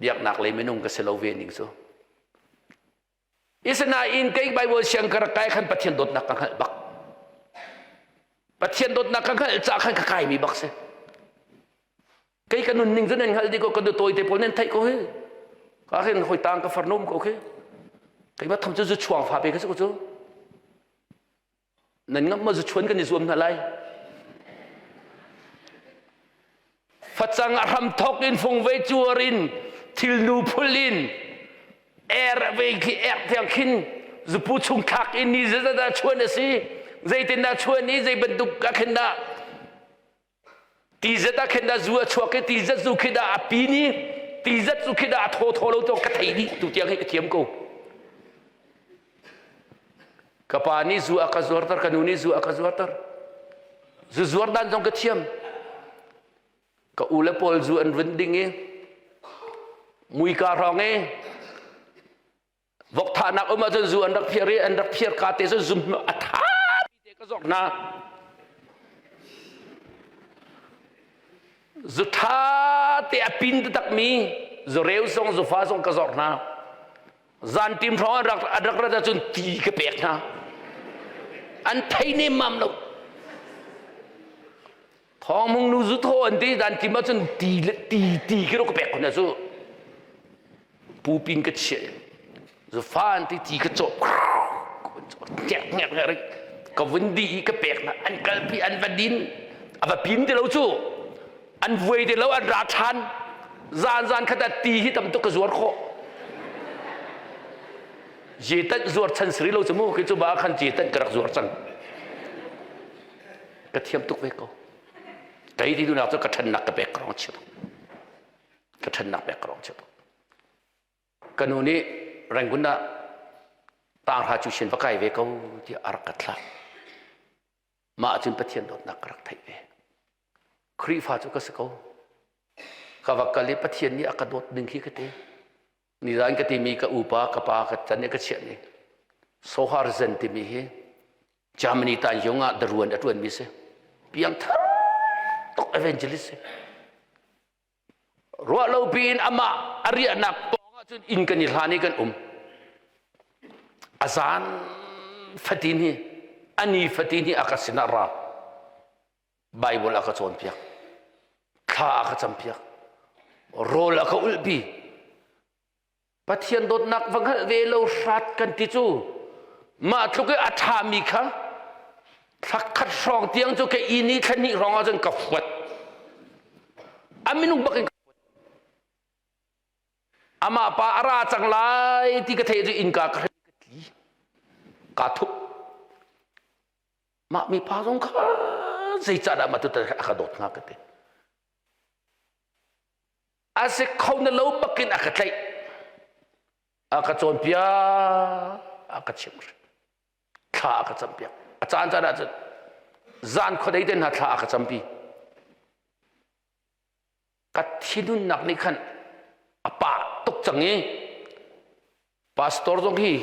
biaknak lei minung ka si lo ve ning cu Isinain kei Bible siang ka rak kai khan Pathian dawtnak ka hngalh bak. Pathian dawtnak ka hngalh ca khan ka kaimi bak si. Kei ka nunning cu nan hngalh dih ko ka tawi te pawl nan theih ko hi. Ka khin hoi tang ka farnum ko khi. Keimah tham cu zu chuang fa pe ka si ko cu. Nan ngamh maw zuchuan kan i zuam hna lai? Facang a hram thok in fungvei cuar in thilnu phul in er vei khi er tiang khin zupu chung thlak in ni zeizat dah chuan a si zeitin dah chuan i zei bantuk ah khin dah Ti zat ah khin dah zu a chuak i ti zat zu khi dah a pin i ti zat zu khi dah a thaw thaw lo to ka thei dih tu tiang hi ka thiam ko. Ka pa nih zu a ka zuarter, ka nu nih zu a ka zuarter. Zu zuar dan zong ka thiam. Ka u le pawl zu an run ding i muika hrawng i Vok thahnak um ahcun zu an rak phiar i an rak phiar ka te cun zum a tha te ka zawk hna. Zu tha te a pin takmi zu reu zong zu fa zong ka zawk hna. Zan tim hrawng an rak an rak rat ahcun ti ka pek hna. An thei nemmam lo. Thawng mung nu zu thaw an ti dan tim ahcun ti ti ti khi ka pek khun cu. Pupin ka chiah zufa an ti ti ka cawh ngek ngek ngek ka vun di i ka pek hna an kalpi an va din a va pin ti lo cu an vuai ti lo an ra ṭhan zan zan khat ah ti hi tam tuk ka zuar khawh jetan zuar chan siri lo cu mu khi cu ba khan jetan ka rak zuar cang ka thiam tuk ve ko kei ti dunak cu ka ṭhannak ka pek ka rong chia ka ṭhannak pek ka rong chia ka nu nih Rangoon ah tanghra cu sin va kai ve ko tiah a rak ka thlah mah cun Pathian dawtnak ka rak theih ve Khrihfa cu ka si ko ka va kal i Pathian nih a ka dawt ning khi ka ti nizan ka timi ka upa ka pa ka can i ka chiah ni Sohar Zen timi hi Germany tan yong ah daruan a ṭuanmi si piangthar tuk evangelist si ruah lo piin amah a riahnak pawng ah cun inn kan i hlan i kan um a zan fatin hi a ni fatin hi a ka sinah ra Bible a ka cawnpiak thla a ka campiak rawl a ka ulhpi Pathian dawtnak va hngalh ve lo hrat kan ti cu mah tluk i a ṭhami kha thla khat hrawng tiang cu ka inn i thla hnih hrawng ahcun ka huat a minung bak in ka huat amah pa a ra cang lai ti ka theih cu innka ka ka tli kaa thup mah mipa zong kha zeicahdah mah tu a ka dawt hnga ka ti. A si kho na lo bakin a ka tlaih. A ka cawnpiak, a ka chimh. Thla a ka campiak. A caan caan ahcun zan khuadei te hna thla a ka campi. Ka thinunnak nih khan a pah tuk cang i pastor zong hi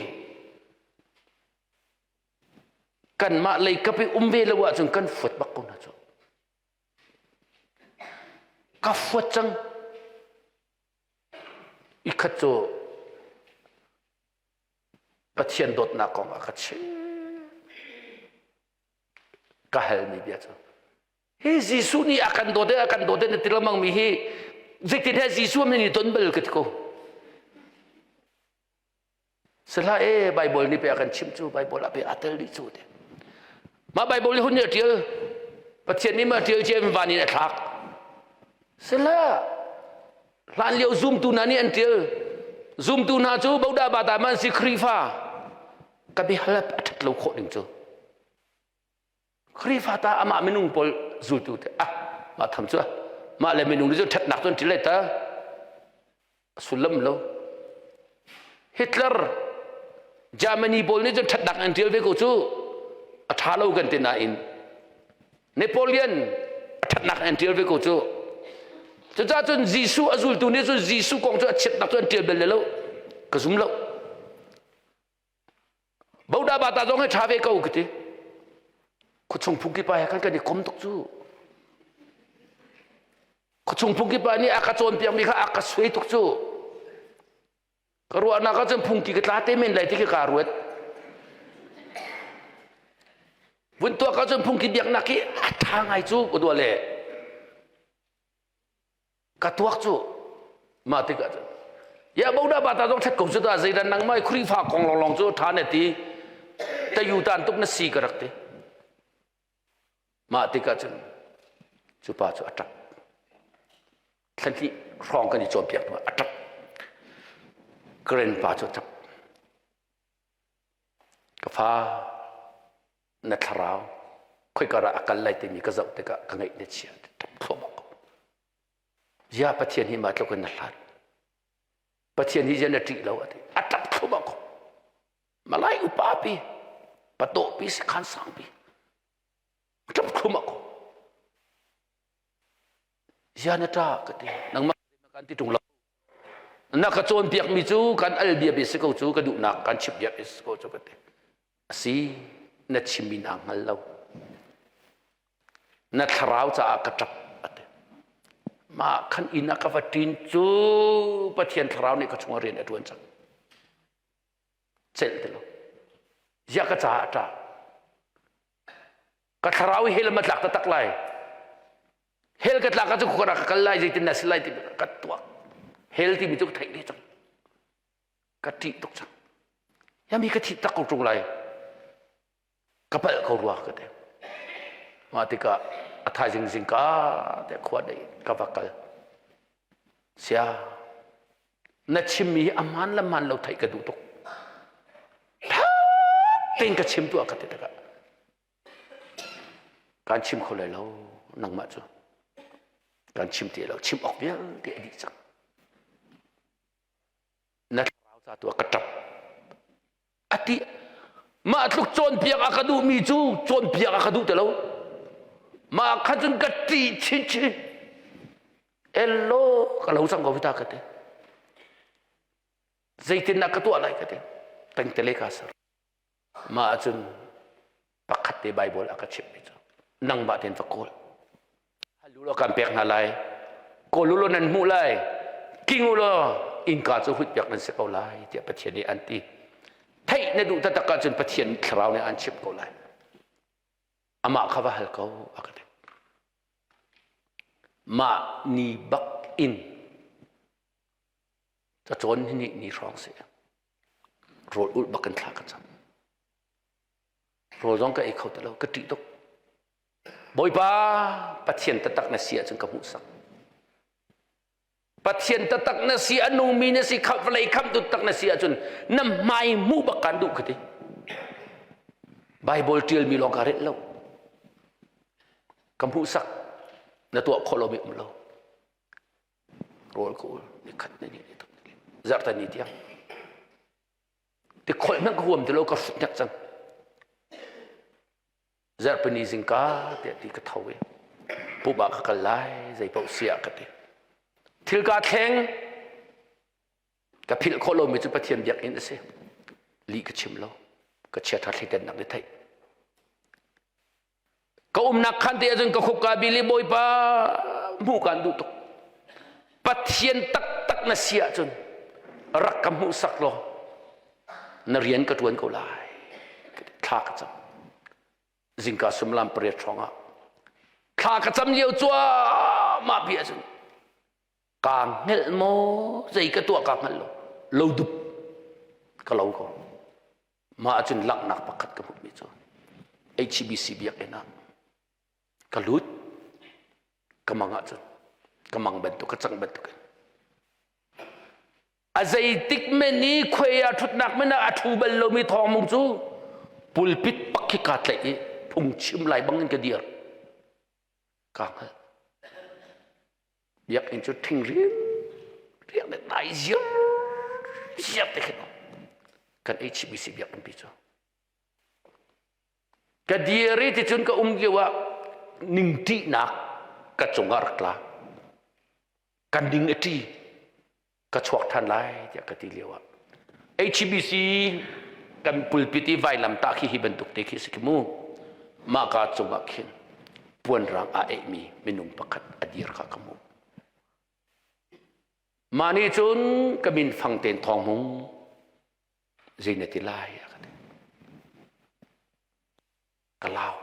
kanmah lei kap i um ve lo ahcun kan fuat bak ko hna cu. Ka fuat cang. I khat cu Pathian dawtnak kong a ka chimh. Ka halmi bia cu hi Jesuh nih a kan dawt a kan dawt na ti lengmang mi hi zeitin he Jesuh min i ton bal ka ti ko. Sihlah e Bible nih pe a kan chimh cu Bible ah pe aa tel dih cu te. Mah Bible nih hun nih a ṭial Pathian nih ma ṭial cia in van in a thlak. Sihlah hlan lio zumtu hna nih an ṭial zumtu hna cu bodah bata man si Khrihfa ka biahal a ṭhat lo khawh ding cu. Khrihfa ta amah minung pawl zultu te ah mah tham cu mah le minung nih cun ṭhatnak cu an ṭil lai ta a sullam lo Hitler Germany pawl nih cun ṭhatnak an ṭial ve ko cu a ṭha lo kan ti nain Napoleon a ṭhatnak an ṭial ve ko cu cucaah cun Jesuh a zultu nih cun Jesuh kong cu a chiatnak cu an ṭial bal lo ka zum lo Boda bata zong hi ṭha ve ko ka ti. Khuachung phungki pa he khan kan i kom tuk cu. Khuachung phungki pa nih a ka cawnpiakmi kha a ka suai tuk cu. Ka ruahnak ah cun phungki ka tla te men lai ti khi kaa ruat. Vun tuak ah cun phungki biaknak hi a ṭha ngai cu ka dua le. Ka tuak cu mah tikah cun ya boda bata zong ṭhat ko cu ta zeidan nangmah Khrihfa kong lawnglawng cu ṭha na ti tayu tan tuk na si ka rak ti mah tikah cun cu pa cu a ṭap thlanhnih hrawng kan i cawnpiak hnu a ṭap grandpa cu a ṭap ka fa na thlarau khoika dah a kal lai timi ka zoh tikah ka ngaih na chia ṭap thluahmah ko Zia Pathian hi mah tluk in na hlat Pathian hi zia na ṭih lo a ti a ṭap thluahmah ko Malai upa pi patawh pi sakhan sang pi ṭap thluahmah ko Zia na ṭa ka ti nangmah kan ti ṭung lo na ka cawnpiakmi cu kan al bia bia si ko cu ka duhnak kan chimh bia bia si ko cu ka ti A si, na chimmi naa hngal lo. Na thlarau caah ka ṭap a ti. Mah khan inn ah ka va ṭin cu Pathian thlarau nih ka chungah rian a ṭuan cang. Celh ti lo. Ziah ka caah a ṭah. Ka thlarau hi hell ma tlak taktak lai. Hell ka tlak ahcun khua ka kal lai zeitin na si lai ti ka tuak. Hell timi cu ka theih dih cang. Ka ṭih tuk cang. Ya mi ka thih tak ko ṭung lai. Ka palh ko rua ka ti. Mah tikah a thaizing zingka te khua dei ka va kal. Sia na chimmi hi a hmaan le hmaan lo theih ka duh tuk. Tha tein ka chim tuah ka ti tikah kan chim kho lai lo nangmah cu kan chim ti lo chim awk vialte a dih cang. Na thlarau ca tu ah ka ṭap. A ti mah tluk cawnpiak a ka duhmi cu cawnpiak a ka duh ti lo. Mah kha cun ka ṭih chinchin. Ello ka lo cang ko hi ta ka ti. Zeitindah ka tuah lai ka ti. Tengtele ka ser. Mah ahcun pakhat te Bible a ka chimhmi cu nangmah tein va kawl. Hal u law kan pek hna lai. Kawl u law nan hmuh lai. King u law innka cu hutpiak nan si ko lai tiah Pathian nih an ti. Theih na duh taktak ahcun Pathian thlarau nih an chimh ko lai. Amah kha va hal ko a ka ti. Mah ni bak in cacawn ni ni hrawng si. Rawl ulh bak in thla ka cam. Rawl zong ka ei kho ti lo, ka ṭih tuk. Bawipa, Pathian taktak na si ahcun ka hmuhsak. Pathian taktak na si, a nungmi na si, vawlei khamtu tak na si ahcun na hmai hmuh bak kaan duh ka ti. Bible ṭialmi lawng kaa relh lo. Ka hmuhsak, na tuah khawh lomi um lo. Rawl ka ul ni khat ni ni ni zarhte ni tiang. Tikholh hmanh ka huam ti lo ka hrut hnek cang. Zarhpini zingka tiah ti ka tho i pumh ah ka kal lai zei paoh si ah ka ti. Thil kaa thleng ka philh khawh lomi cu Pathian biakinn a si. Lih ka chim lo. Ka chiaṭha thleidannak nih theih. Ka umnak khan te ahcun ka khuk kaa bil i Bawipa hmuh kaan duh tuk. Pathian taktak na si ahcun rak ka hmuhsak law na rian ka ṭuan ko lai. Thla ka cam. Zingka suimilam pariat hrawng ah thla ka cam lio cuahmah pi ahcun kaa hngelh maw zei ka tuah kaa hngalh lo. Lo dup ka lo ko. Mah ahcun langhnak pakhat ka hmuhmi cu HBC biakinn ah ka lut ka mang ahcun ka mang bantuk ka cang bantuk in a zeitik men i khuai ah ṭhutnak men ah a ṭhu bal lomi thawng mung cu pulpit pak khi kaa tlaih i phungchim lai bangin ka dir kaa hngalh Biakinn cu ṭhing riang le dai ziar ziar te khin kan HBC biakinn pi cu. Ka dir i ticun ka um lio ah ningṭihnak ka cungah rak tla. Ka ning a ṭi. Ka chuak ṭhan lai tiah ka ti lio ah HBC kan pulpit i vailamtah khi hi bantuk te khi a si khi mu. Mah ka cungah khin puanrang aa eihmi minung pakhat a dir kha ka hmuh. Mah nih cun ka min fang tein thawng hmung zei na ti lai a ka ti. Ka lau.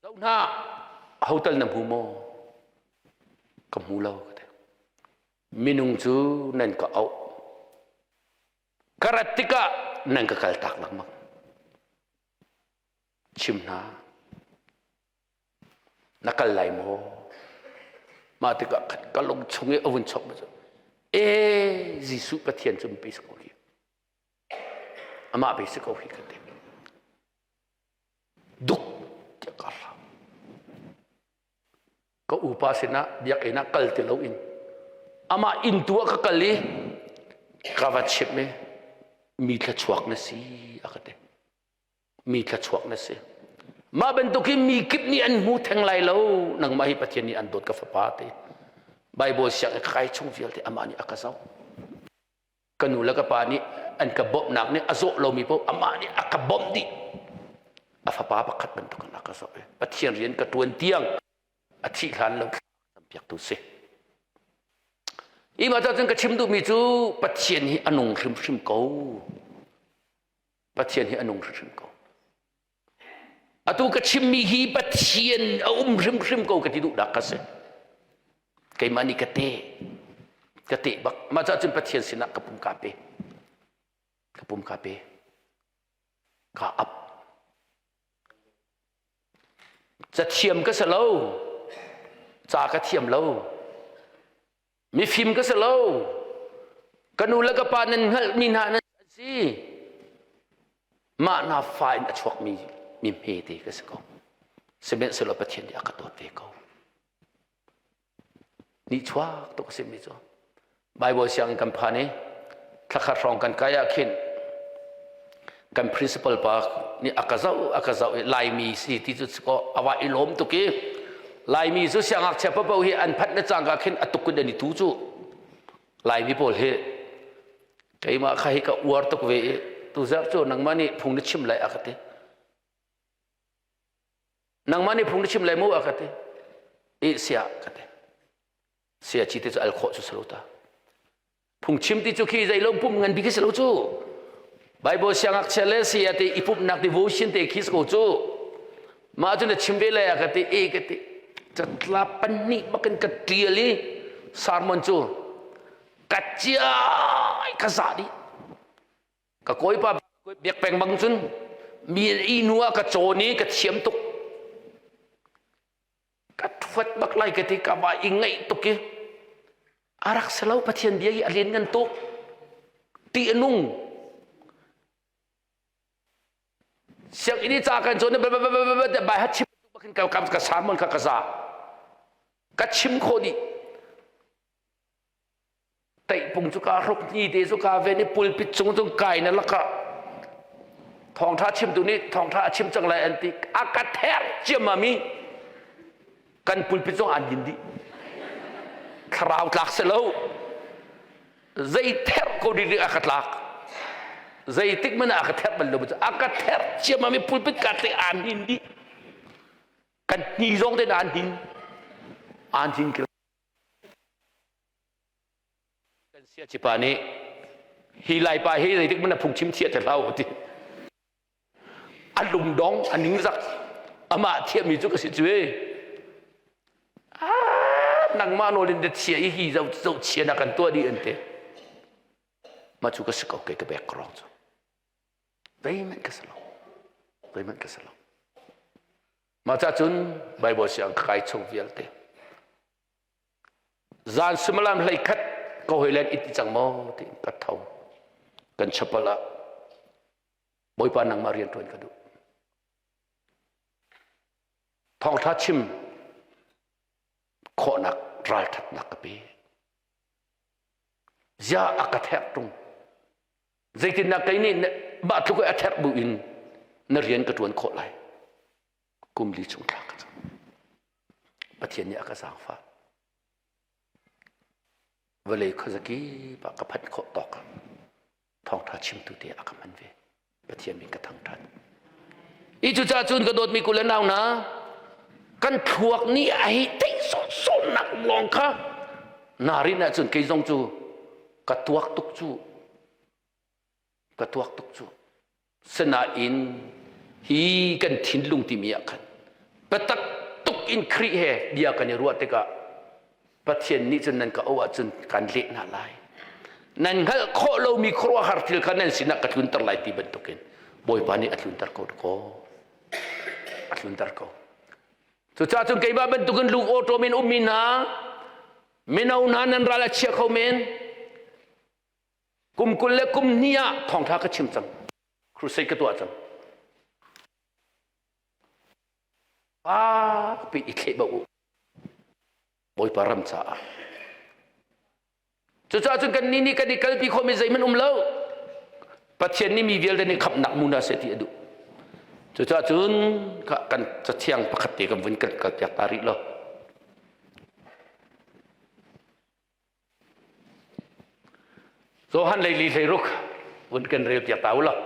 Zoh hna, hotel na hmu maw? Ka hmu lo ka ti. Minung cu nan ka auh. Ka rat tikah nan ka kaltak lengmang. Chim hna. Na kal lai maw? Mah tikah khan ka lung chung i a vun chok cu e Jesuh Pathian cu pe si ko hi. Amah pe si ko hi ka ti. Duk tiah ka hram. Ka upa sinah biakinn ah kal ti loin amah inn tu ah ka kal i ka va chimh i mi thluachuak na si a ka ti. Mi thluachuak na si. Mah bantukin mi kip nih an hmu theng lai lo nangmah hi Pathian nih an dawt ka fapa te. Bible sianginn ka kai chung vialte amah nih a ka zoh. Ka nu le ka pa nih an ka bawmhnak nih a zawh lomi paoh amah nih a ka bawmh dih. A fapa pakhat bantukin a ka zoh i Pathian rian ka ṭuan tiang a thih hlan lo piaktu si. Hi mah cun ka chim duhmi cu Pathian hi a nung hrimhrim ko. Pathian hi a nung hrimhrim ko. Atu ka chimmi hi Pathian a um hrimhrim ko ka ti duhnak ka si. Keimah nih ka te. Ka te bak. Mah cah cun Pathian sinah ka pum kaa pe. Ka pum kaa pe. Kaa ap. Cathiam ka si lo. Ca ka thiam lo. Mifim ka si lo. Ka nu le ka pa nan hngalhmi hna nan si. Mah hna fa in a chuakmi mi hmete ka si ko. Sihmanhsehlaw Pathian nih a ka dawt ve ko. Nihchuak tuk a simi cu. Bible sianginn kan phan i thlakhat hrawng kan kai ah khin kan principal pa nih a ka zoh a ka zoh i Laimi si ti cu ko a va i lawm tuk i Laimi cu siangngakchia paoh hi an phanh le cangka khin a tuk in an i tu cu Laimi pawl hi keimah kha hi ka uar tuk ve i tuzarh cu nangmah nih phung na chim lai a ka ti nangmah nih phung na chim lai mu a ka ti i sia ka ti sia chi te cu al khawh cu si lo ta Phungchim ti cu khi zeilo pumh ngan bik si lo cu. Bible siangngakchia le saya te i pumhnak devotion te khi si ko cu. Mah cu na chim ve lai ah ka ti e ka ti catlap pahnih bakin ka ṭial i sermon cu ka ciai ka za dih. Ka kawipa biak peng bang cun mi i hnu ah ka cawn i ka thiam tuk. Ka ṭhuat bak lai ka ti ka va i ngaih tuk i a rak si lo Pathian bia hi a lian ngan tuk ti a nung sianginn i ca kan cawn bai hat chim bakin ka ka sermon kha ka za ka chim khawh dih. Teihpung cu kaa hruk ni te cu kaa ven i pulpit cung cun kai na lakah thawngṭha chimtu nih thawngṭha a chim cang lai an ti a ka ther ciammam i kan pulpit zong an din dih thlarau tlak si lo zei ther ko ding a ka tlak zeitik man a ka ther bal lo a ka ther ciammam i pulpit ka tlek an din dih kan hni zong te an hin an hin Kan siacipa nih hi laipa hi zeitik hmanh a phungchim thiah te hlah u ti. A lungdong, a ningzak, amah thiahmi cu ka si cu e. Ah, nangmah nawl in na thiah i hi zo zo chia na kan tuah dih an ti. Mah cu ka si ko kei ka bek ka rong cu. Zeihmanh ka si lo. Zeihmanh ka si lo. Mah ca cun Bible siang ka kai chung vialte. Zan suimilam 11 ka hawilen it cang maw tiin ka tho. Kan chapel ah Bawipa nangmah rian ṭuan ka duh. Thawngṭha chim khawhnak ralṭhatnak ka pe. Ziah a ka therh ṭung. Zeitindah kei nih mah tluk i a therh bu in na rian ka ṭuan khawh lai. Kum li chung thla ka cam. Pathian nih a ka zaangfah. Vawlei khuazakip ah ka phanh khawh tawk thawngṭha chimtu te a ka hman ve. Pathian min ka thangṭhat. I cucaah cun ka dawtmi kul le nau hna, kan thluak nih a hei theih sawhsawhnak lawng kha narin ahcun kei zong cu ka tuak tuk cu ka tuak tuk cu Sinain hi kan thinlung timi ah khan biatak tuk in Khrih he bia kan i ruah tikah Pathian nih cun nan ka auh ahcun kan leh hna lai. Nan hngalh khawh lomi khuaruahhar thil kha nan sinah ka tlunter lai ti bantukin Bawipa nih a tlunter ko dakaw. A tlunter ko. Cucaah cun keimah bantukin lung awṭawm in ummi hna mino hna nan ral a chia kho men. Kum 20 le kum hnih ah thawngṭha ka chim cang. Crusade ka tuah cang. Fakpi i thleh bau u. Bawipa ram caah. Cucaah cun kan nih nih kan i kalpi khawhmi zeihmanh um lo. Pathian nih mi vialte nih khamhnak mu hna seh ti a duh. Cucaah cun kan cathiang pakhat te kan vun kan kalpiak ta rih lo. Johan leili 16 vun kan rel piak ta u law.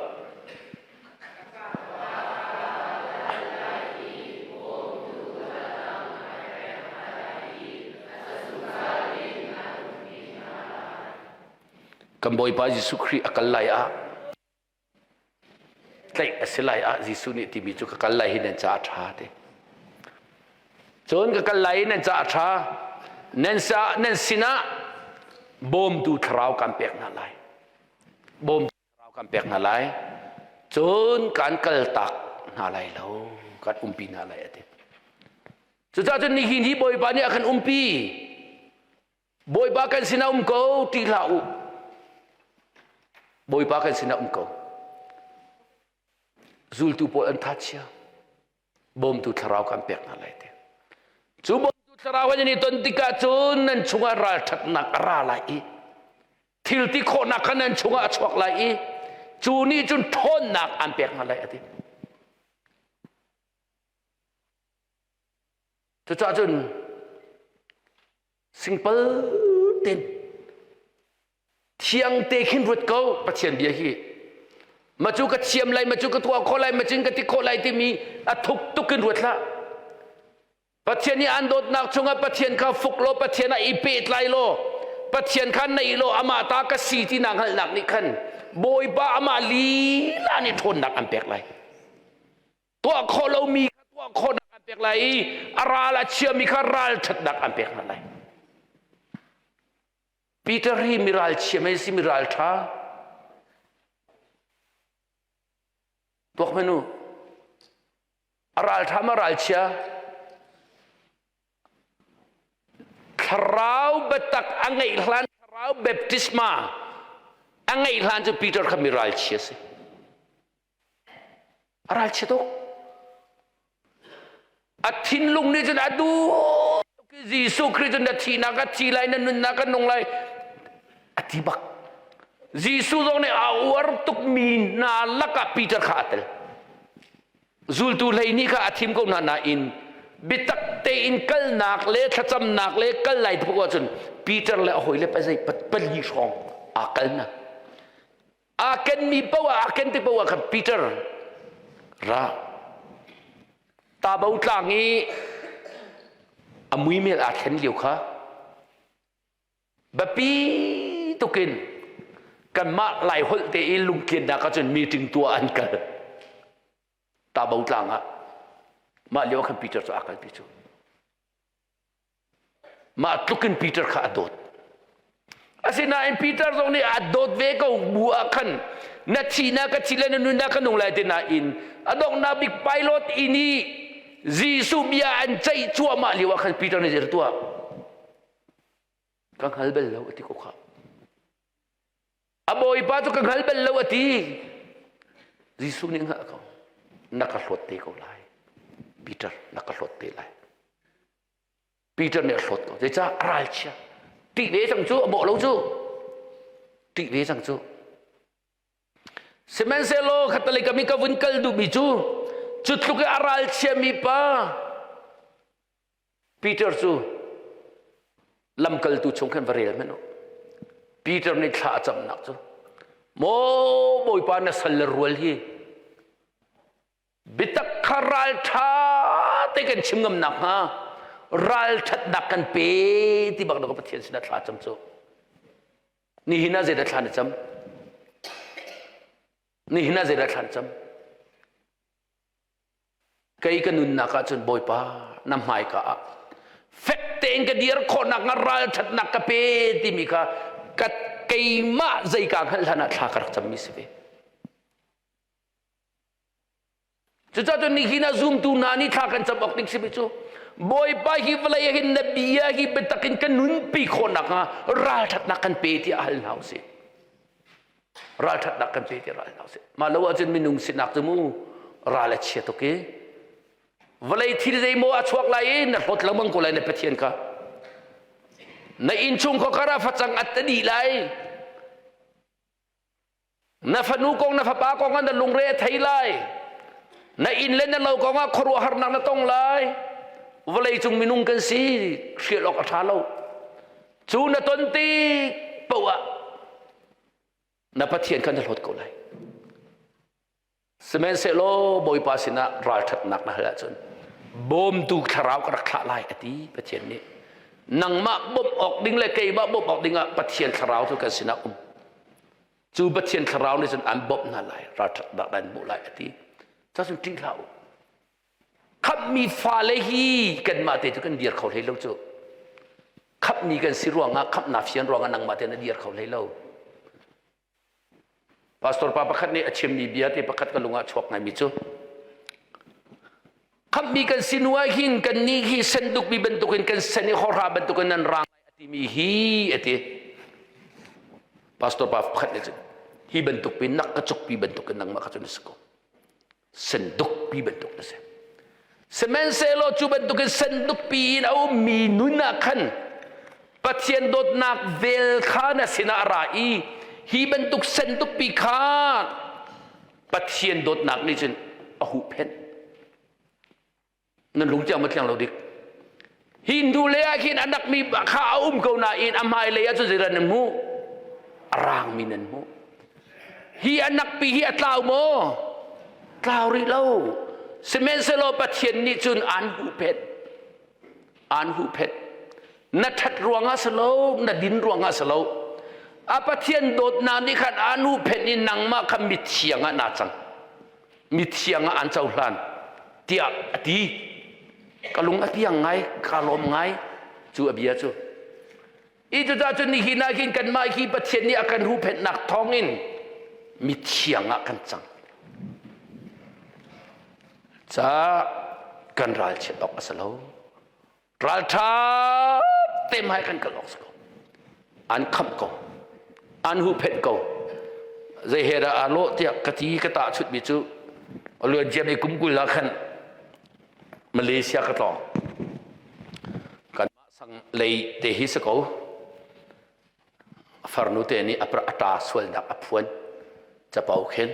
Kan Bawipa Jesuh Khrih a kal lai ah tlaih a si lai ah Jesuh nih timi cu ka kal lai hi nan caah a ṭha ti. Cun ka kal lai i nan caah a ṭha. Nan sa nan sinah bawmtu thlarau kan pek hna lai. Bawmtu thlarau kan pek hna lai. Cun kan kaltak hna lai lo, kan umpi hna lai a ti. Cucaah cun nihin hi Bawipa nih a kan umpi. Bawipa kan sinah um ko ṭih hlah u. Bawipa kan sinah um ko. Zultu pawl an thachia. Bawmtu thlarau kan pek hna lai te. Cu bawmtu thlarau an i ton tikah cun nan chungah ralṭhatnak a ra lai i thil ti khawhnak kha nan chungah a chuak lai i cu nih cun ṭhawnnak an pek hna lai a ti. Cucaah cun singpal ten thiang te khin ruat ko Pathian bia hi ma cu ka thiam lai ma cu ka tuah khawh lai ma cun ka ti khawh lai timi a thuk tuk in ruat hlah Pathian nih an dawtnak chungah Pathian kha fuk law Pathian ah i pehtlai law Pathian kha naih law amah ta ka si ti na hngalhnak nih khan Bawipa amah lila nih ṭhawnnak an pek lai tuah khawh lomi kha tuah khawhnak an pek lai i a ral a chiami kha ralṭhatnak an pek hna lai. Peter hi mi ralchia mei si mi ralṭha. Tuak menu. A ralṭha ma ralchia? Thlarau biatak a ngeih hlan thlarau baptisma a ngeih hlan cu Peter kha mi ralchia si. A ralchia tuk. A thinlung nih cun a duh tuk i Jesuh Khrih cu na thihnak a thi lai, na nunnak a nung lai. ti bak. Jesuh zong nih a uar tukmi hna lakah Peter kha a tel. Zultu 12 kha a thim ko hna nain biatak tein kalnak le thlacamnak le kal lai ti ahcun Peter le a hawile pazei pali hrawng aa kal hna. Aa kenmi poah aa ken tik poah khan Peter ra Tabo tlang i a muimel aa thlen lio kha biapi tukin kanmah Laiholh te i lungtliannak ahcun meeting tuah an kal. Tabo tlang ah mah lio ah khan Peter cu aa kalpi cu. Mah tlukin Peter kha a dawt. Asinain Peter zong nih a dawt ve ko bu ah khan na thihnak ka thi le na nunnak ka nung lai ti nain a donghnak bik pilot inn i Jesuh bia an ceih cuahmah lio ah khan Peter nih zei tuah ka hngal bal lo a ti ko kha. A bawipa cu ka hngal bal lo a ti. Jesuh nih hngalh ko na ka hlawt te ko lai. Peter na ka hlawt te lai. Peter nih a hlawt ko. Zeicah a ralchia. Ṭih ve cang cu, a bawh lo cu. Ṭih ve cang cu. Sihmanhsehlaw khatalei kam i ka vun kal duhmi cu cu tluk i a ralchiami pa Peter cu lamkaltu chung khan va rel hmanh u. Peter nih thla a camnak cu maw Bawipa na sal le rual hi Biatak kha ralṭha te kan chim ngam nakhnga ralṭhatnak kan pe ti bak na Pathian sinah thla cam cu. Nihin ah zeidah thla na cam? Nihin ah zeidah thla na cam? Kei ka nunnak ahcun Bawipa na hmaika ah fek tein ka dir khawh nakhnga ralṭhatnak ka pe timi kha ka keimah zei kaa hngalh hlan ah thla ka rak cammi si ve. Cucaah cun nihin ah zumtu hna nih thla kan cam awk ding simi cu Bawipa hi vawlei ah hin na bia hi biatak in kan nunpi khawh nakhnga ralṭhatnak kan pe tiah hal hna usih. Ralṭhatnak kan pe tiah ral hna usih. Mah lo ahcun minung sinak cu mu ral a chia tuk i vawlei thil zeimaw a chuak lai i na hlawt lengmang ko lai na Pathian kha. Na innchung khuakar ah facang a ta dih lai. Na fanu kong na fapa kong ah na lungre a thei lai. Na inn le na lo kong ah khuaruahharnak na tong lai. Vawleicung minung kan si, hrial awk a ṭha lo. Cu na ton tik paoh ah na Pathian kha na hlawt ko lai. Sihmanhsehlaw Bawipa sinah ralṭhatnak na hal ahcun bawmtu thlarau ka rak thlah lai a ti Pathian nih. Nangmah bawmh awk ding le keimah bawmh awk dingah Pathian thlarau cu kan sinah um. Cu Pathian thlarau nih cun an bawmh hna lai, ralṭhatnak an hmuh lai a ti. Cacun ṭih hlah u. Khamhmi fale hi kanmah te cu kan dir kho hlei lo cu. Khamhmi kan si ruangah, khamhnak fian ruangah nangmah te na dir kho hlei lo. Pastor pa pakhat nih a chimmi bia te pakhat ka lung ah chuak ngaimi cu khamhmi kan si hnu ah hin kan nih hi sendukmi bantukin kan sen i hawrha bantukin nan rang lai a timi hi a ti. Pastor pa pakhat nih cun hi bantuk pi nak ka cukpi bantukin nangmah kha cu na si ko. Sendukpi bantuk na si. Sihmanhsehlaw cu bantukin sendukpi in a ummi nun ah khan Pathian dawtnak vel kha na sinah a ra i hi bantuk sendukpi kha Pathian dawtnak nih cun a huhphenh. Nan lung tiang ma tliang lo dik. Hi hnu lei ah khin a nakmi kha a um ko nain a hmai lei ah cun zeidah nan hmuh? A rangmi nan hmuh. Hi a nakpi hi a tlau maw? Tlau rih lo. Sihmanhsehlaw Pathian nih cun aan huhphenh. Aan huhphenh. Na ṭhat ruangah si lo, na din ruangah si lo. A Pathian dawtnak nih khan aan huhphenh i nangmah kha mithiang ah naa cang. Mithiang ah aan cohlan tiah a ti. Ka lung a piang ngai, ka lawm ngai cu a bia cu. I cucaah cun nihin ah hin kanmah hi Pathian nih a kan huhphenhnak thawngin mithiang ah kan cang. Ca kan ralchiat awk a si lo. Ralṭha te hmai kan kal awk si ko. An khamh ko. An huhphenh ko. Zei he dah aa lawh tiah ka ti ka tahchunhmi cu a luan ciami kum 20 ah khan Malaysia ka tlawng. Kanmah sang lei te hi si ko. A farnu te nih a ṭa sualnak a phuan capo khin.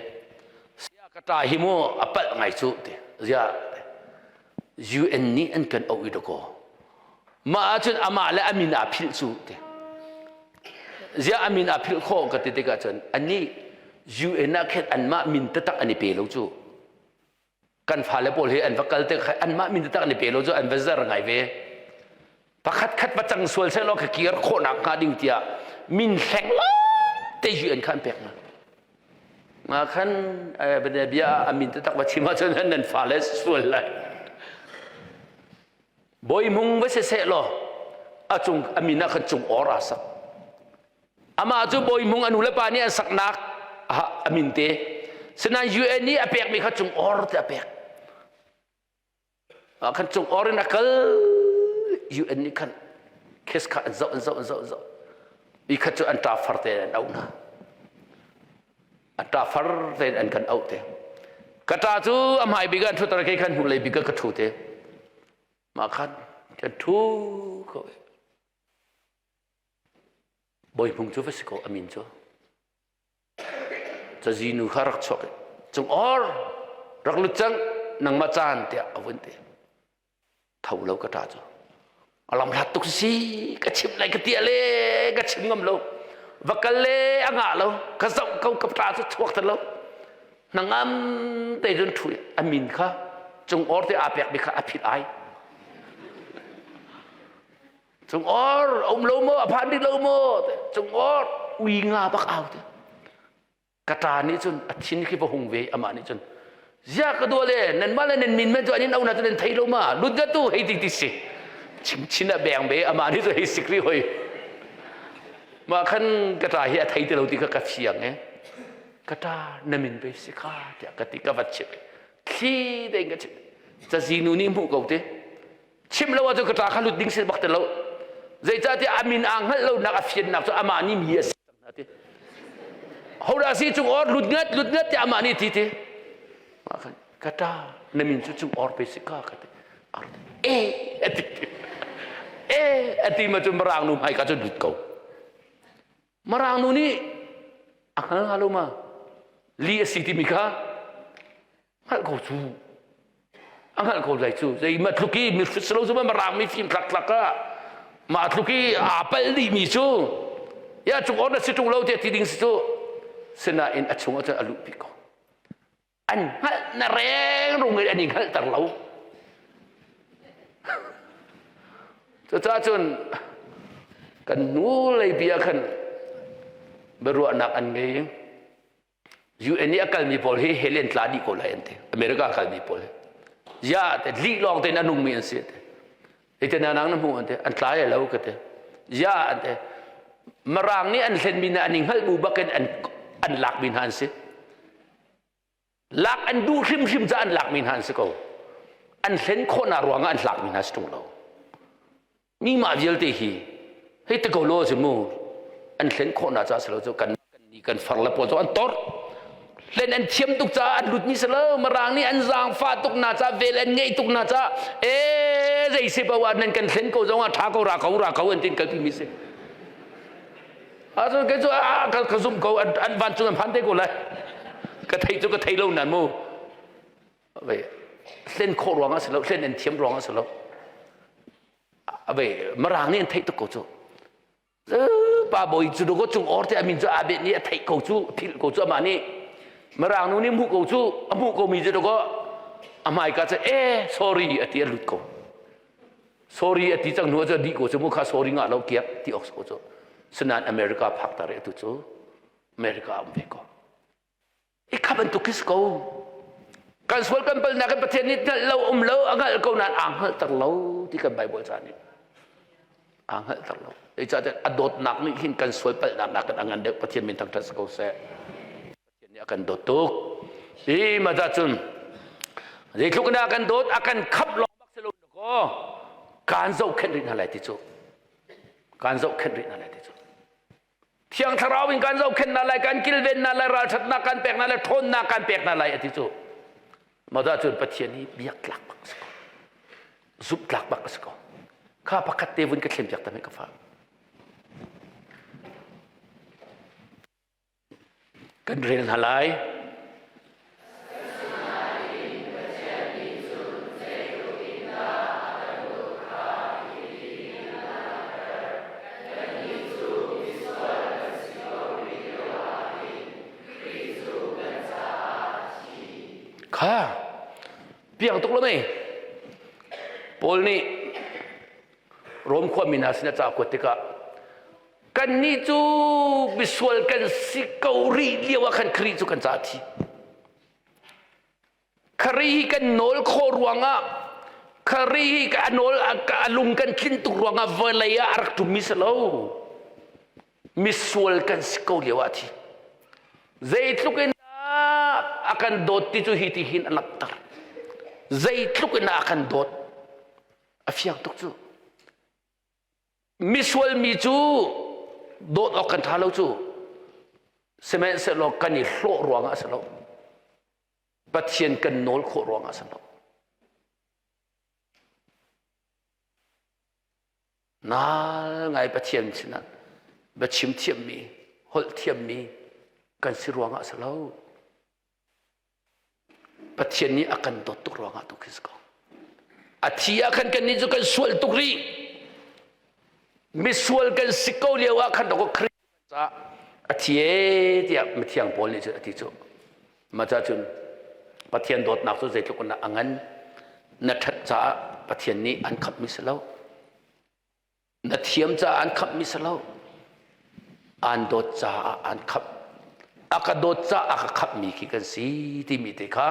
Sia ka ṭa hi mu a palh ngai cu ti. Ziah UN nih an kan auh i dakaw. Mah ahcun amah le a min aa philh cu ti. Ziah a min aa philh khawh ka ti tikah cun anih UN ah khin anmah min taktak an i pe lo cu. Kan fale pawl hi an va kal tik anmah min taktak an i pe lo cu an va zer ngai ve. Pakhat khat va cang sual seh law ka kir khawhnak hnga ding tiah min hleng lo te UN kha an pek hna. Nga khan bia a min taktak va chim ahcun nan fale sual lai. Bawi hmung va si seh law a cung a min ah khan cung or aa sak. Amah cu bawi hmung a nu le pa nih an saknak a min te. Sinain UN nih a pekmi kha cung or te a pek. Ah khan cung or in a kal UN nih khan case kha an zoh an zoh an zoh an zoh. I khat cu an ṭa far te an auh hna. A ṭa far tein an kan auh te. Ka ṭa cu a hmai bik ah an ṭhutter kei khan hnulei bik ah ka ṭhu te. Mah khan kan ṭhu ko. Bawi Hmung cu va si ko a min cu. Cazi nu kha rak chuak i cung or rak lut cang nangmah caan tiah a vun ti. Tho lo ka ṭa cu. A lam hlat tuk si ka chim lai ka tia le ka chim ngam lo. Va kal le a ngah lo ka zoh ko ka ṭa cu chuak ta lo. Hnangam te cun ṭhu a min kha cung or te aa pek mi kha a phit ai. Cung or a um lo maw a phan rih lo maw cung or ui nga bak au te. Ka ṭa nih cun a thin khi va hung ve amah nih cun ziah ka dua le nanmah le nan min men cu an in ona cu nan thei lo ma lut nga tu hei ti ti si chimchin a beng ve amah nih cu hei sik ri hoi mah khan ka ṭa hi a thei ti lo ti kha ka fiang e ka ṭa na min pe si kha tiah ka ti ka va chimh thli tein ka chimh cazi nu nih hmuh ko te chim lo ahcun ka ṭa kha lut ding si bak ti lo zeicahtiah a min aa hngalh lonak a fiannak cu amah nih mi a si cang hna ti hodah si cung or lut ngat lut ngat tiah amah nih ti ti mah khan ka ṭa na min cu cung or pe si ka ka ti e a ti e a ti ma cu mirang nu hmai ka cu lut ko mirang nu nih a hngal hnga lo ma li a si timi kha hngalh ko cu a hngalh ko lai cu zei ma tluk i mi hrut si lo cu ma rang mi fim tlak tlak ah ma tluk i aa palh dih mi cu ya cung on na si ṭung lo tiah ti ding si cu sinain a chung ah cun a luh pi ko an hngalh na reng rung in an i hngalhter lo cucaah cun kan nu lei bia khan biaruahnak an ngei UN i a kalmi pawl hi hell in tla dih ko lai an ti. America a kalmi pawl hi. Ya te lih lawng tein a nungmi an si te. Hi te nang na hmu an ti. An tla lo ka ti. Ya an ti. Marang nih an hlenmi hna an i hngalh bu bakin an an lakmi hna an si. Lak an duh hrimhrim ca an lakmi hna an si ko. An hlen khawhnak ruangah an hlakmi hna si ṭung lo. Mi mah vialte hi hei te ko law si mu an hlen khawhnak ca si lo cu kan kan ni kan far le pawl cu an tor hlen an thiam tuk caah an lut mi si lo mirang nih an zaangfah tuk na ca vel an ngeih tuk na ca e zei si paoh ah nan kan hlen ko zong ah tha ko ra ko ra ko an tin kalpi mi si Ahcun kei cu ka, ka zumh ko an, an vancung an phan te ko lai ka thei cu ka thei lo nan mu Vei hlen khawh ruangah si lo hlen an thiam ruangah si lo vei mirang nih an theih tuk ko cu pa bawi cu ko cung or te amin cu abet nih a theih ko cu philh ko cu amah nih mirang nu nih hmuh ko cu a hmuh ko mi cu ko a hmaika cu e sorry a ti a lut ko sorry a ti cang hnu cu dih ko cu mu kha sorry ngah lo kiak ti awk ko cu sinain America phak ta re tu cu America um ve ko I kha bantuk khi si ko. Kan sual kan palnak in Pathian nih hngalh lo um lo a hngalh ko nain aa hngalhter lo ti kan Bible ca nih aa hngalhter lo. Zeicahtiah a dawtnak nih hin kan sual palhnak nakin a ngan deuh Pathian min thangṭhat si ko seh. Pathian nih a kan dawt tuk. Hi mah cun zeitluk in a kan dawt a kan khap lawng bak si lo kaw kaan zohkhenh rih hna lai ti cu. Kaan zohkhenh rih hna lai ti cu. Thiang Thlarau in kan zohkhenh hna lai, kan kilven hna lai, ralṭhatnak kan pek hna lai, ṭhawnnak kan pek hna lai a ti cu. Mah cun Pathian hi biak tlak bak a si ko. Zumh tlak bak a si ko. Kha pakhat te vun ka thlen piak ta ka fa. Kan rel hna lai. Kha piang tuk lo mei. Paul nih Rom khuami hna sin a ca kuat tikah kannih cu misual kan si ko rih lio ah khan Khrih cu kan caah thi. Khrih hi kan nawl khawh ruangah Khrih hi a nawl a lung kan tlin tuk ruangah vawlei ah a rak ṭummi si lo. Misual kan si ko lio ah a thi. Zeitluk in a kan dawt ti cu hi ti hin a langhter. Zeitluk in a kan dawt a fiang tuk cu. Misual mi cu dawt awk kan ṭha lo cu. Sihmanhsehlaw kan i hlawh ruangah a si lo. Pathian kan nawl khawh ruangah a si lo. Nal ngai Pathian sinah biachim thiammi, holh thiammi kan si ruangah a si lo. Pathian nih a kan dawt tuk ruangah tu khi si ko. A thi ah khan kannih cu kan sual tuk rih. Misual kan si ko lio ah khan dawk Khrih caah a thi e tiah mithiang Paul nih cun a ti cu. Mah ca cun Pathian dawtnak cu zeitluk in a ngan na ṭhat caah Pathian nih an khamhmi si lo. Na thiam caah an khamhmi si lo. Aan dawt caah an khamh. A ka dawt caah a ka khamhmi khi kan si timi te kha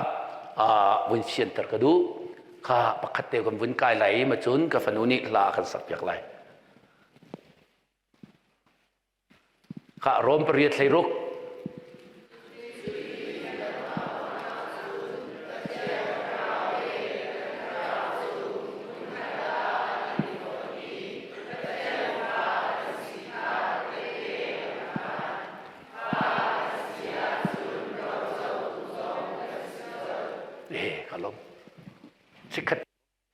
vun fianter ka duh. Kha pakhat te kan vun kai lai ma cun ka fanu nih hla a kan sakpiak lai. Khah Rom pariat 16. Eh, ka lawm. Chikkhat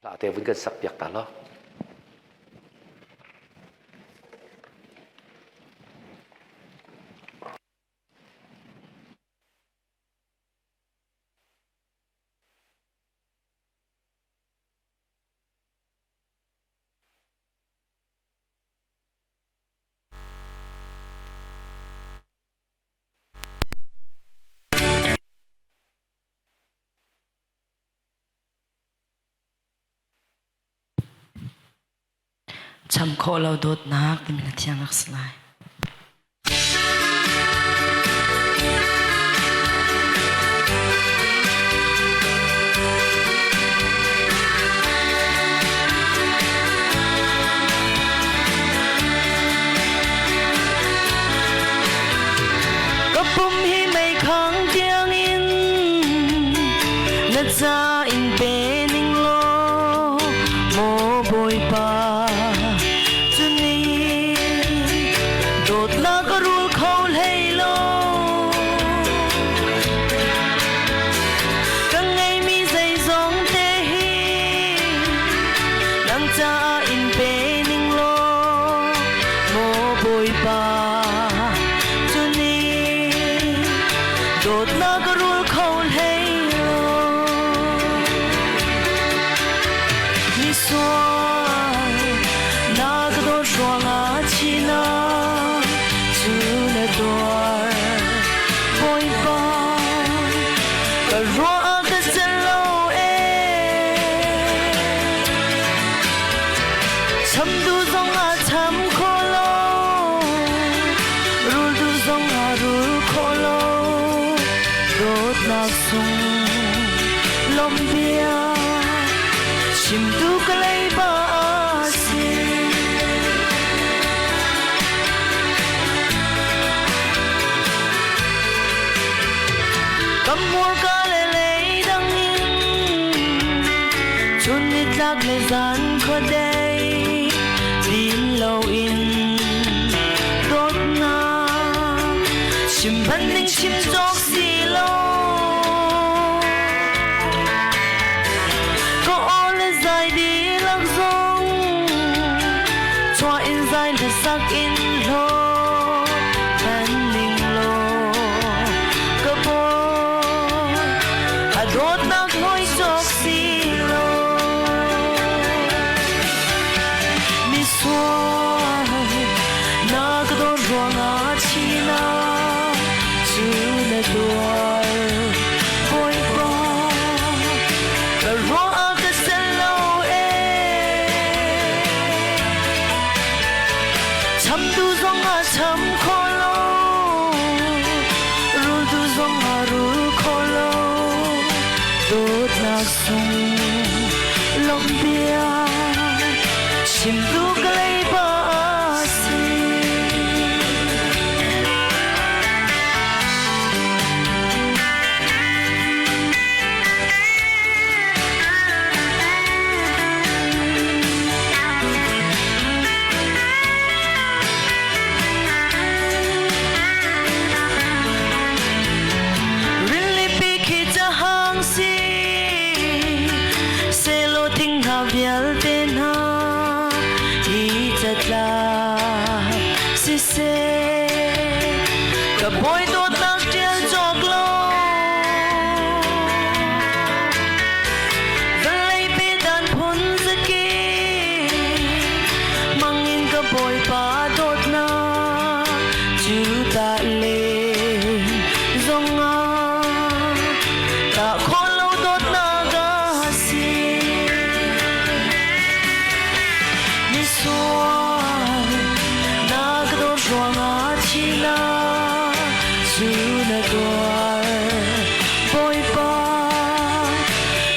Hla te vun kan sak piak ta law. Cham khawh lo dawtnak timi na thiang rak si lai. Ka pum hi meikhang tiangin na ca in pe ning law maw Bawipa cu ni dawtnak ka rul kho hlei lo ka ngeimi zeizong te hi nang caah in pe ning law maw Bawipa cu ni dawtnak ka rul kho hlei lo misual na ka dawt ruangah china cu na tuar Bawipa ka ruah ka cel lo ee cham duh zong ah cham kho lo rul duh zong ah rul kho lo dawtnak sung lawm bia chimtu ka leiba a si. Ka hmurka le leidang in chun nitlak le zan khuadei din loin dawtnak chim hman ning chim cawk si lo ka aw le zai dihlak zong chuah in zai le sak in hlaw hman ning law. Misual na ka dawt ruangah thihnak cu na tuar. Bawipa, ka ruah ah ka sel lo ee. Chamtu zong ah cham kho lo, rultu zong ah rul kho lo. Dawtnak sung lawmhbia chimtu ka leiba a si. Rilipi khi cahang si selaw thing hna vialte hna hi catlap siseh ka bawi dawtnak ṭial cawk lo vawlei pedan phun zaki mangin ka bawipa dawtnak cu ta le zongah tah khawh lo dawtnak a si. Misual na ka dawt ruangah thihnak cu na tuar. Bawipa,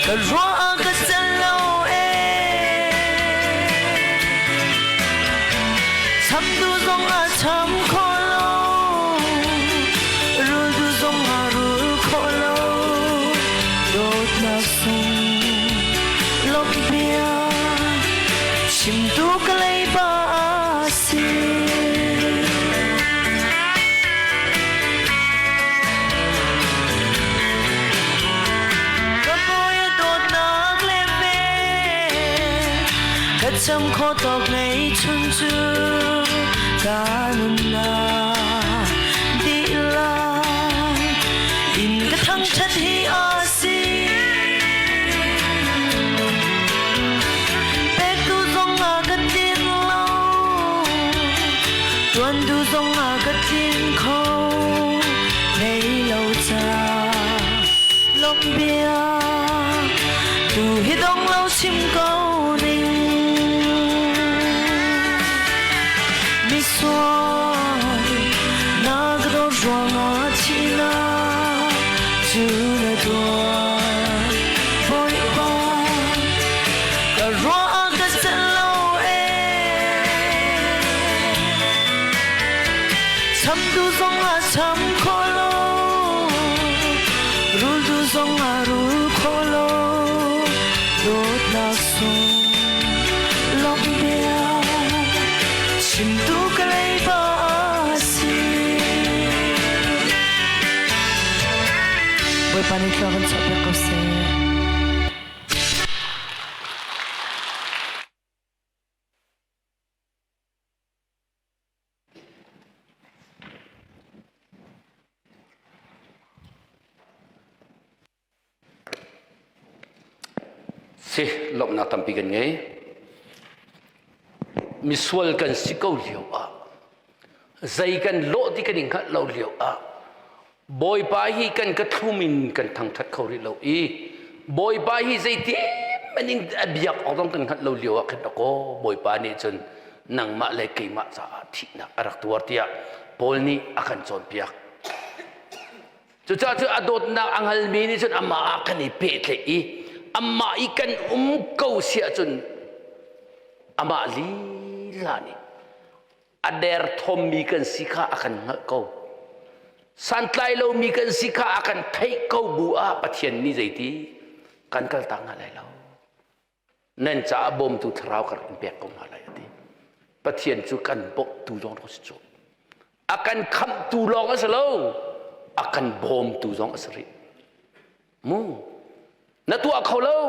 ka ruah ah ka cel lo ee. Chamtu zong ah cham kho lo, rultu zong ah rul kho lo. Dawtnak sung lawmhbia chimtu ka leiba a si. Ka bawi dawtnak le ve ka cham kho tawk ngei chun cu ka nunnak dihlak in ka thangṭhat hi a si. Pektu zong ah ka tin lo, tuantu zong ah ka tlin kho, nei lo ca lawmhbia tu hi dong lo chim ko ning. Misual na ka dawt ruangah thihnak cu na tuar. Bawipa, ka ruah ah ka celh lo ee. Chamtu zong ah cham kho lo, rultu zong ah rul kho lo, dawtnak sung lawmhbia chimtu ka leiba a si. Bawipa nih thlua kan chuahpiak ko seh. Si lawmhnak tampi kan ngei. Misual kan si ko lio ah zei kan lawh ti kan i hngalh lo lio ah Bawipa hi kan ka thlum in kan thangthat kho rih lo i Bawipa hi zeiti man in a biak awk zong kan hngalh lo lio ah khin aw Bawipa nih cun nangmah le keimah caah thihnak a rak tuar tiah Paul nih a kan cawnpiak. Cucaah cu a dawtnak a hngalmi nih cun amah ah kan i pehtlaih i amah i kan um ko si ahcun amah lila nih a derthawmmi kan si kha a kan hngalh ko. Santlai lomi kan si kha a kan theih ko bu ah Pathian nih zeiti kan kaltak hna lai lo. Nan caah bawmtu thlarau ka rak in pek ko hna lai a ti. Pathian cu kan bawmtu zong a si cu. A kan khamhtu lawng a si lo, a kan bawmtu zong a si rih. Mu, na tuah kho lo.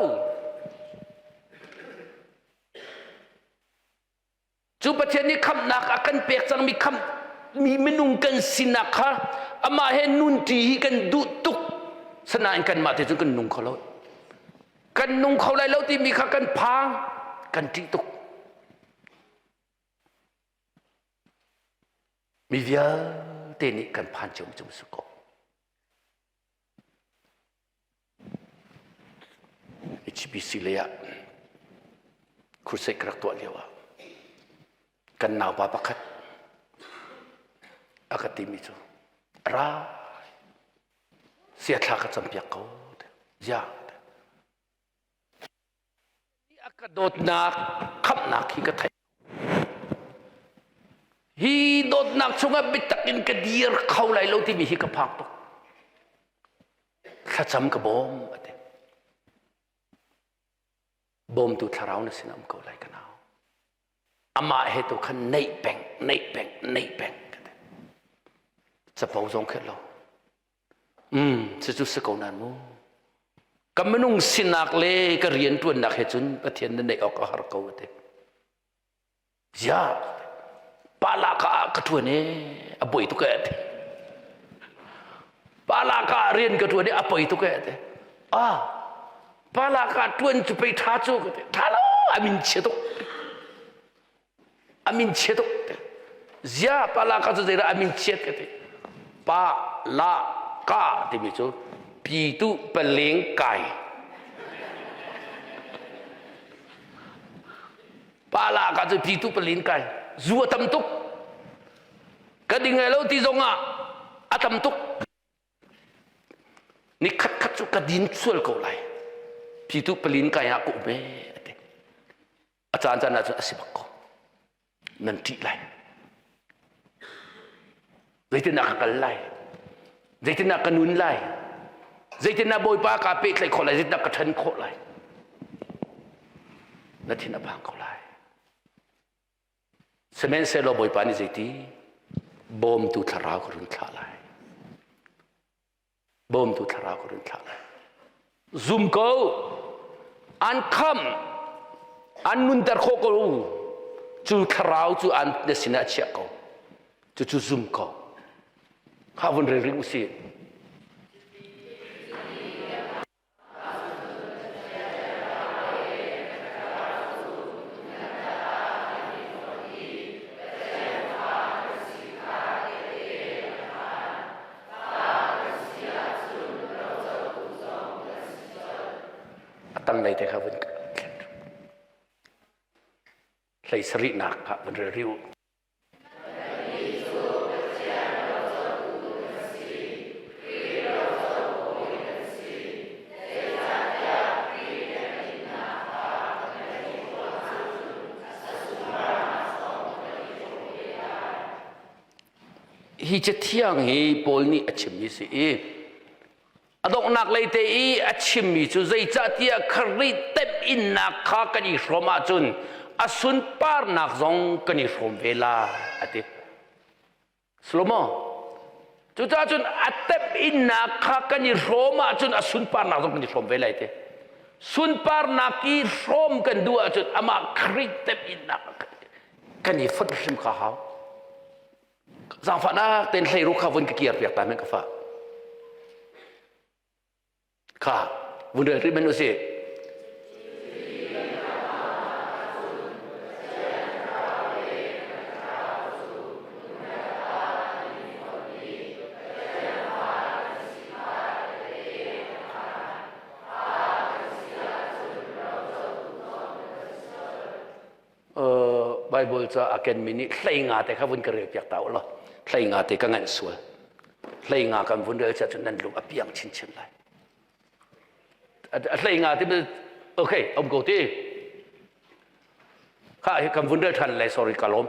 Cu Pathian nih khamhnak a kan pek cangmi khamh mi minung kan sinak kha amah he nunṭi hi kan duh tuk. Sanain kanmah te cun kan nung kho lo. Kan nung kho lai lo timi kha kan phang, kan ṭih tuk. Mi vialte nih kan phan cio cu si ko. HBC lei ah crusade ka rak tuah lio ah kan naupa pakhat a ka timi cu ra sia thla ka campiak ko zia A ka dawtnak khamhnak hi ka theih. Hi dawtnak chungah biatak in ka dir kho lai lo timi hi ka phang tuk. Thlacam ka bawm a ti. Bawmtu thlarau na sin um ko lai ka nau. Amah he tu khan neih peng, neih peng, neih peng. Capo zong khet lo. Mm, cucu si ko nan mu. Ka minung sinak le ka rianṭuannak he cun Pathian na neih awk a har ko a ti. Ziah, pala ka ah ka ṭuan e, a buai tuk e a ti. Pala ka ah rian ka ṭuan e, a poi tuk e a ti. Ah, pala ka ṭuan cu pei ṭha cu ka ti. Ṭha lo, a min chia tuk. A min chia tuk. Zia pa la ka cu zeidah a min chiat ka ti. Pa la ka timi cu pitu paleng kai. Pa la ka cu pitu paleng kai. Zu a tam tuk. Ka ding lo ti zong ah a tam tuk. Ni khat khat cu ka din sual ko lai. Pitu palin kai ah ka um e ati. A caan caan ahcun a si bak ko. Nan ṭih lai. Zeitindah ka kal lai? Zeitindah ka nun lai? Zeitindah Bawipa kaa pehtlaih khawh lai? Zeitindah ka ṭhen khawh lai? Na thin a phang ko lai. Sihmanhsehlaw Bawipa nih zeiti? Bawmtu thlarau ka run thlah lai. Bawmtu thlarau ka run thlah lai. Zum ko. An khamh. An nunter khawh ko. Cu thlarau cu an na sinah chiah ko. Cucu zum ko. Kha vun rel rih usih. A tanglei te kha vun hlei sarihnak kha vun rel rih u. Hi cathiang hi Paul nih a chimmi si i a donghnak lei te i a chimmi cu zeicahtiah Khrih temhinnak kha kan i hrawm ahcun a sunparnak zong kan i hrawm ve la a ti. Salomo cucaah cun a temhinnak kha kan i hrawm ahcun a sunparnak zong kan i hrawm ve lai ti. Sunparnak i hrawm kan duh ahcun amah Khrih temhinnak kan i fonh hrim kha hau. Zaangfahnak tein hleiru kha vun ka kiar piak ta men ka fa. Kha vun rel rih men usih. Bible ca a kenmi nih hlei nga te kha vun ka rel piak ta u law hlei nga te ka nganh sual hlei nga kan vun rel cun nan lung a piang chinchin lai a hlei nga ti okay om ko ti kha hi kan vun rel than lai sorry ka lawm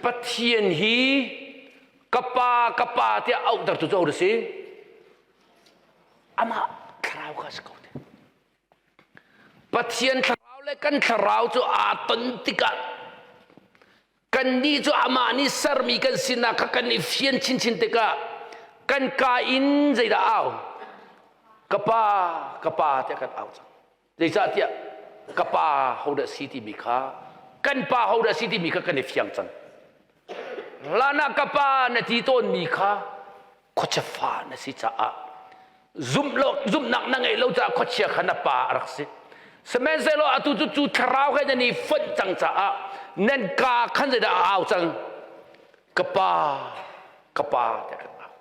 Pathian hi ka pa ka pa tiah auhtertu cu a si amah thlarau kha a si ko te. Pathian thlarau le kan thlarau cu aa ton tikah kan. Kannih cu amah nih sermi kan sinak kha kan i fian chinchin tikah kan ka in zeidah au? Ka pa, ka pa tiah kan au cang. Zeicahtiah ka pa hodah si timi kha kan pa hodah si timi kha kan i fiang cang. Hlan ah ka pa na ti tawnmi kha khuachia fa na si caah zumh lo zumhnak na ngeih lo caah khuachia kha na pa a rak si. Sihmanhsehlaw atu cu cu thlarau he nan i fonh cang caah nan ka khan zeidah a au cang? Ka pa, ka pa tiah kan au.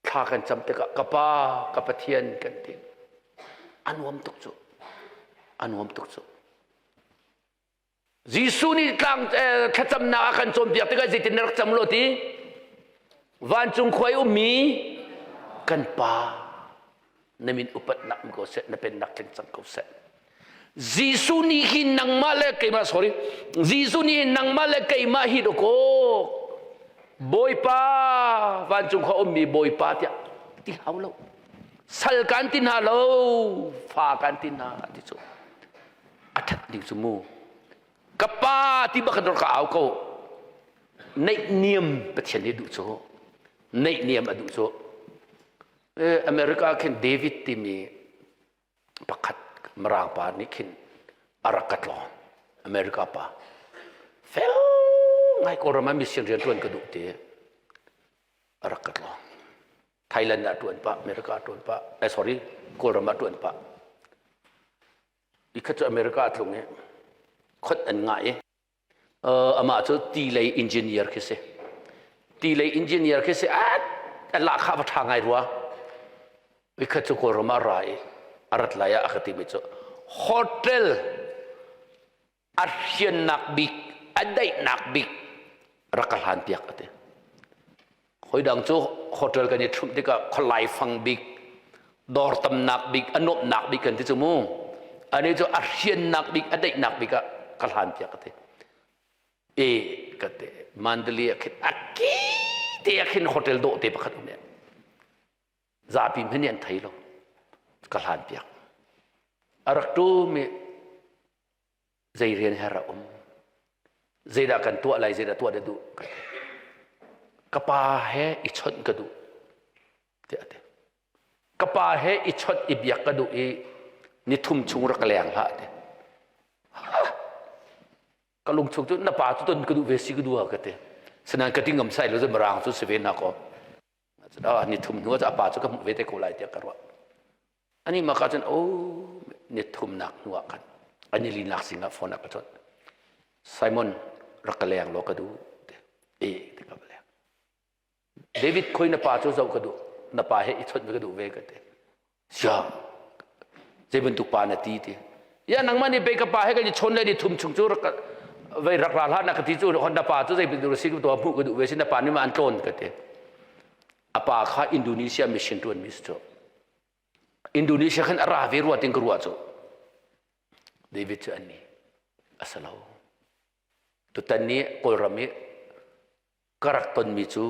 Thla kan cam tikah ka pa, ka Pathian kan ti. A nuam tuk cu. A nuam tuk cu. Jesuh nih tlang thlacamnak a kan cawnpiak tikah zeitin na rak cam lo ti? Vancung khua i ummi kan Pa na min upatnak um ko seh, na pennak tling cang ko seh. Jesuh nih hi nangmah le keimah sorry Jesuh nih nangmah le keimah hi dawkaw Bawipa vancung khua ummi Bawipa tiah ti hau lo sal kan ti hna lo fa kan ti hna ti cu a that ding cu mu ka pa ti bak kan ka au ko neih niam pathian nih duh cu neih niam a duh cu America khin David timi pakhat Mirang pa nih khin a rak ka tlawn America pa fel ngai Kawlram ah mission rian ṭuan ka duh ti a rak ka tlawng Thailand ah ṭuan pah America ah ṭuan pah eh sorry Kawlram ah ṭuan pah Ikhat cu America a tlung i khot an ngah i amah cu ti lei engineer khi si. Ti lei engineer khi si a lahkhah va ṭha ngai rua. Ikhat cu Kawlram ah ra i a rat lai ah a ka timi cu hotel a hriannak bik a daihnak bik rak ka hlan piak a ti. Hoi dang cu hotel kan i ṭhumh tikah khualai fang bik, dawr tamnak bik, a nuamhnak bik kan ti cu mu. Ani cu a hriannak bik, a daihnak bik ah ka hlan piak ka ti. E ka te Mandalay ah khin a ki te ah khin hotel dawh te pakhat um Zapi hmanh nih an thei lo. Ka hlan piak. A rak ṭum i zei rian her a um zeidah kan tuah lai zeidah tuah na duh ka ti ka pa he i chawnh ka duh tiah a ti ka pa he i chawnh i biak ka duh i ni thum chung rak leng hlah ti ka lung chung cu na pa cu ton ka duh ve si ka duh ka ti sinain ka ti ngam sai lo mirang cu si ve na ko ni thum hnu ah a pa cu ka hmuh ve te ko lai tiah ka ruah Ani mah ka cun o ni thumnak hnu ah khan an i linak singah phone a ka chawnh. Simon rak ka leng law ka duh e ti ka leng. David khoi na pa cu zoh ka duh na pa he i chawnh ve ka duh ve ka ti. Sia zei bantuk pa na ti ti. Ya nangmah nih pei ka pa he kan i chawn le ni thum chung cu rak vei rak ra hlah na ka ti cu na pa cu zei bantuk si ka hmuh ka duh ve si na pa nih ma an tlawn ka ti. A pa kha Indonesia mission tuan mi si cu. Indonesia khan a ra ve rua ting ka ruah cu David cu an ni a si lo tutan ni Kawlram i ka rak tonmi cu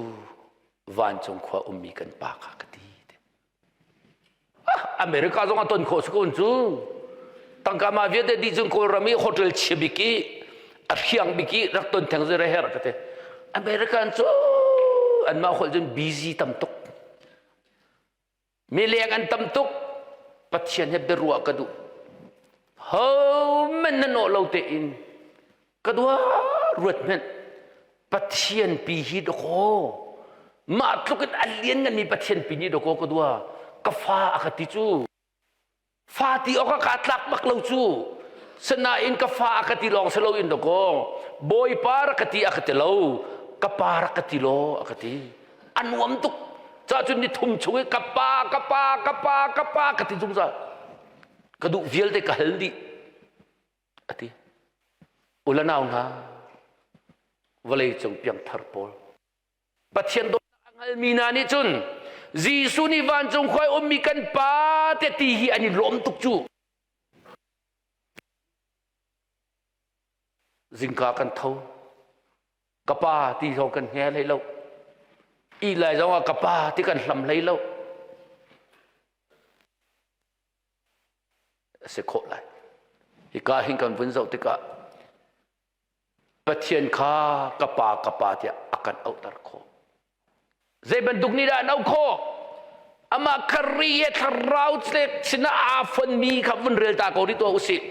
vancung khua ummi kan pa kha ka ti America zong a ton khawh si kun cu tangka ma vialte dih cun Kawlram i hotel chia bik i a hriang bik i rak ton theng zai her ka ti American cu anmah holh cun busy tam tuk Mileng an tam tuk. Pathian he biaruah ka duh. Hohmanh na nawh lo tein ka dua ruat hmenh. Pathian pi hi dakaw. Mah tluk in a lian nganmi Pathian pi nih dakaw ka dua. Ka fa a ka ti cu. Fa ti awk ah kaa tlak bak lo cu. Sinain ka fa a ka ti lawng si loin dakaw. Bawipa rak ka ti a ka ti lo. Ka pa rak ka ti law a ka ti. A nuam tuk. Ca cun ni thum chung i ka pa, ka pa, ka pa, ka pa ka ti zungzal. Ka duh vialte ka hal dih. A ti. Ula nau hna, vawlei cung piangthar pawl. Pathian dawtnak a hngalmi hna nih cun Jesuh nih vancung khua i ummi kan Pa te ti hi an i lawm tuk cu. Zingka kan tho. Ka pa ti zong kan hnge hlei lo. I lai zong ah ka pa ti kan hlam hlei lo. A si khawh lai. Hika hin kan vun zoh tikah. Pathian kha ka pa ka pa tiah a kan auhter khawh. Zei bantuk nih dah an auh khawh? Amah kha ri he thlarau sinah aa fonmi kha vun rel ta ko rih tuah usih.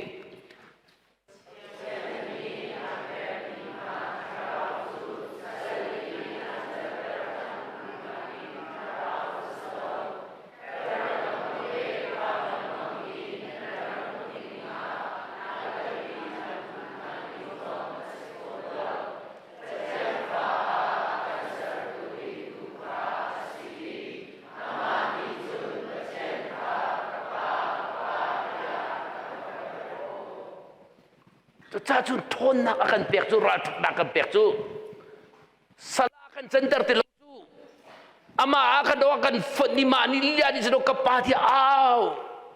Cucaah cun ṭhawnnak a kan pek cu ralṭhatnak kan pek cu sal ah kan canter ti lo cu amah ah kan a kan fonh i mah nih lian i ka pa tiah au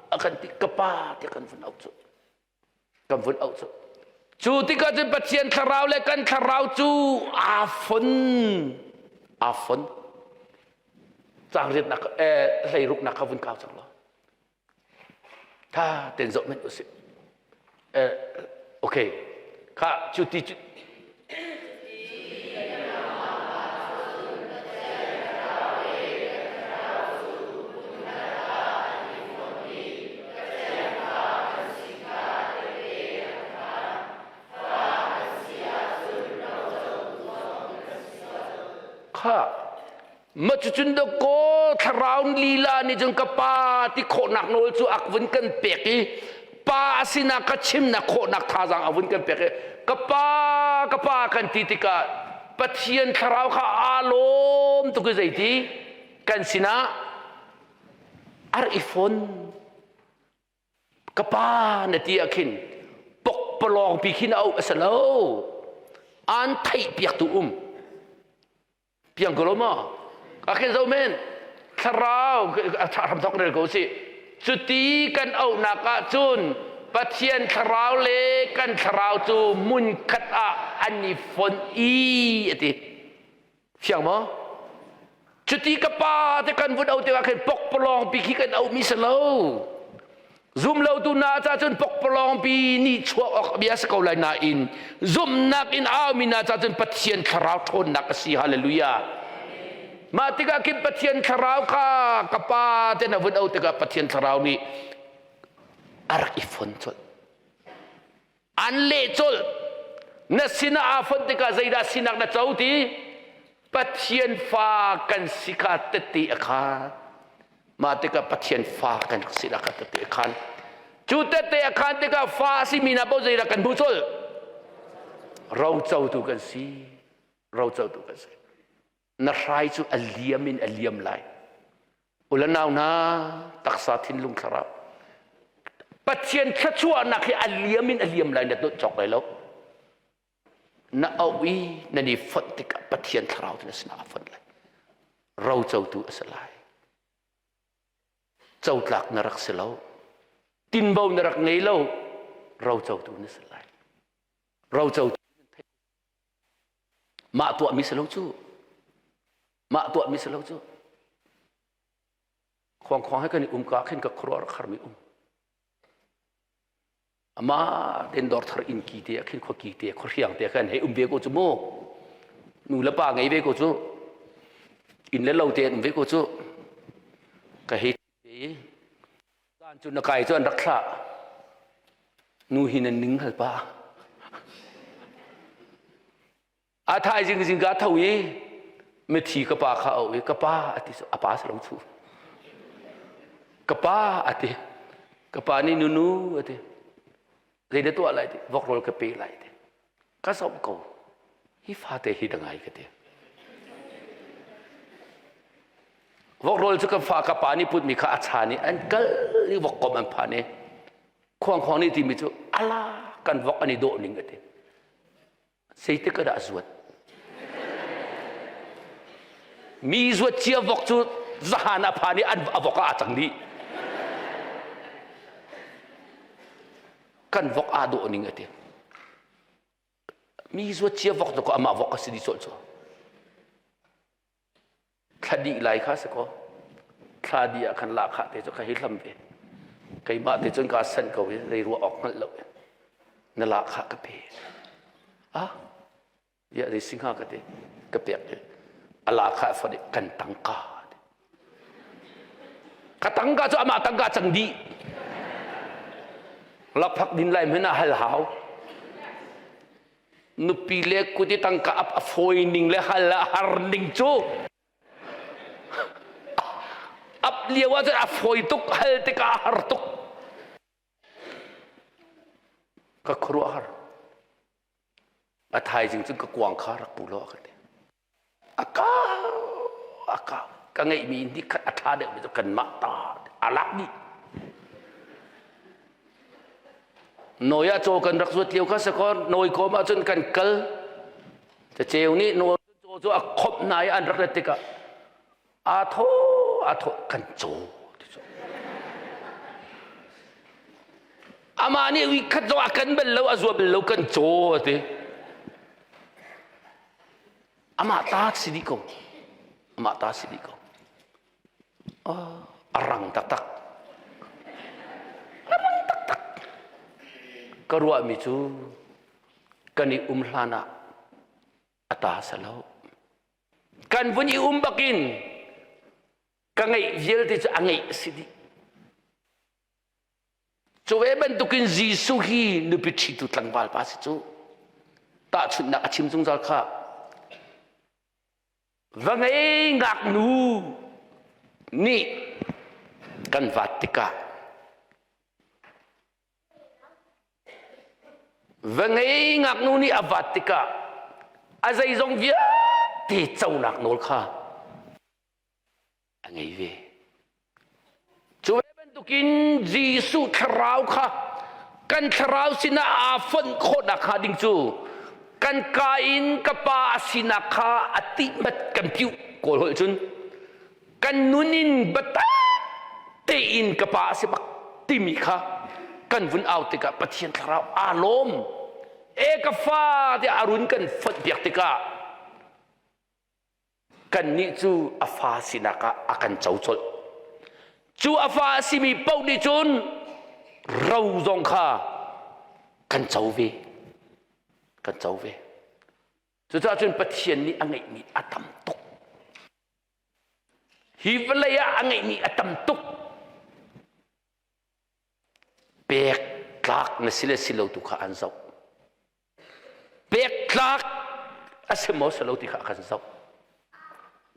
a kan ti ka pa tiah kan vun auh cu kan vun auh cu cu tikah cun Pathian thlarau le kan thlarau cu aa fon aa fon caang riatnak hleiruknak kha vun kau cang law tha ten zoh men usih okay kha cu ti cu Kha ma cucun dakaw thlarau lila nih cun ka pa ti khawhnak nawl cu a vun kan pek i pa sinah ka chimnak khawhnak thazaang a vun kan pek i ka pa ka pa kan ti tikah Pathian thlarau kha aa lawm tuk i zeiti kan sinah ar i fon ka pa na ti ah khin pokpalawng pi khin a auh a si lo an theih piaktu um piang ko lo maw a khin zo men thlarau hram thok rel ko si cuti kan auhnak ah cun Pathian thlarau le kan thlarau cu mun khat ah an i fon i a ti Fiang maw? Cuti ka pa te kan vun auh tikah khin pokpalawng pi khi kan auhmi si lo. Zumlotu na ca cun pokpalawng pi nih chuah awk bia si ko lai nain zumhnak in aumi na ca cun Pathian thlarau ṭhawnnak a si. Hallelujah. Mah tikah khin Pathian thlarau kha ka pa te na vun auh tikah Pathian thlarau nih a rak i fon colh. An leh colh. Na sinah aa fonh tikah zeidah sinak na co ti? Pathian fa kan si kha tette a khaan. Mah tikah Pathian fa kan si kha tette a khaan. Cu tette a khaan tikah fa a simi hna paoh zeidah kan hmuh colh? Rocotu kan si. Rocotu kan si. Na hrai cu a liam in a liam lai. Ula nau hna taksa thinlung thlarau Pathian thluachuahnak hi a liam in a liam lai na dawt cawk lai lo. Na auh i nan i fonh tikah Pathian thlarau cu na sinah a fonh lai. Rocotu a si lai. Cotlak na rak si lo. Tinvo na rak ngei lo. Rocotu na si lai. Rocotu Mah tuahmi si lo cu. Mah tuahmi si lo cu. Khuangkhuang he kan i um ka khin ka khuaruah rak harmi um. Ama ten dor thar inn ki te khin khua ki te khua hriang te khan hei um ve ko cu mu. Nu le pa ngei ve ko cu. Inn le lo te an um ve ko cu. Ka hei i Zan cu na kai cu an rak thlah. Nu hi nan ning hal pa. A thaizing zing ka tho i mithi ka pa kha au i ka pa a ti a pa si lo chu. Ka pa a ti. Ka pa nih nunu a ti. Zei na tuah lai ti vok rawl ka pe lai ti. Ka zoh ko. Hi fate hi da ngai ka ti. Vok rawl cu ka fa ka pa nih putmi kha a chan i an kal i vok kom an phan i khuangkhuang nih timi cu ala kan vok an i dawh ning a ti. Zeitik ah dah a zuat? Mi zuat cia vok cu zahan a phan i an a vok ah a cang dih. Kan vok aa dawh ning a ti. Mi zuat cia vok cu amah vok a si dih colh cu. Thla dih lai kha si kaw thla dih ah khan lahkhah te cu ka hei hlam ve. Keimah te cun kaa sanh ko i zei ruah awk hngalh lo na lahkhah ka pe. Ah! Ya zei si hnga ka ti ka pek ti ala kha fa nih kan tangka ka tangka cu amah tangka cang dih laphak din lai hmanh ah hal hau nupi le kut i tangka ap a fawi ning le hal a har ning cu ap lio ah cun a fawi tuk hal tikah a har tuk ka khuaruahhar a thaizing cun ka kuang kha rak pu law a ka ti a kau a kau ka ngeihmi ni khat a ṭha deuhmi cu kanmah ta a lak dih Nawi ah caw kan rak zuat lio kha sakaw nawi kawm ahcun kan kal caceu nih nawi caw cu a khomh hna i an rak rat tikah aa thaw aa thaw kan caw amah nih ui khat zong a kan bal lo a zua bal lo kan caw a ti amah ta si dih ko amah ta si dih ko a rang taktak a rang taktak ka ruahmi cu kan i um hlan ah a ta sa lo kan vun i um bakin ka ngeih vialte cu a ngeih a si dih cu ve bantukin Jesuh hi nupi ṭhitu tlangval pa si cu tahchunhnak a chim zungzal kha va ngei ngaknu nih kan vat tikah Va ngei ngaknu nih a vat tikah a zeizong vialte conak nawl kha a ngei ve. Cu ve bantukin Jesuh thlarau kha kan thlarau sinah aa fonh khawhnak hnga ding cu kan ka in ka pa a sinak kha a tihmat kan piuh kawl holh cun kan nun in biatak tein ka pa a si bak timi kha kan vun au tikah Pathian thlarau aa lawm e ka fa tiah a run kan fonh piak tikah kannih cu a fa sinak ah a kan co colh cu a fa a simi paoh nih cun ro zong kha kan co ve kan co ve Cucaah cun Pathian nih a ngeihmi a tam tuk. Hi vawlei ah a ngeihmi a tam tuk. Pek tlak na si le si lo tu kha an zoh. Pek tlak a si maw si lo ti kha a kan zoh.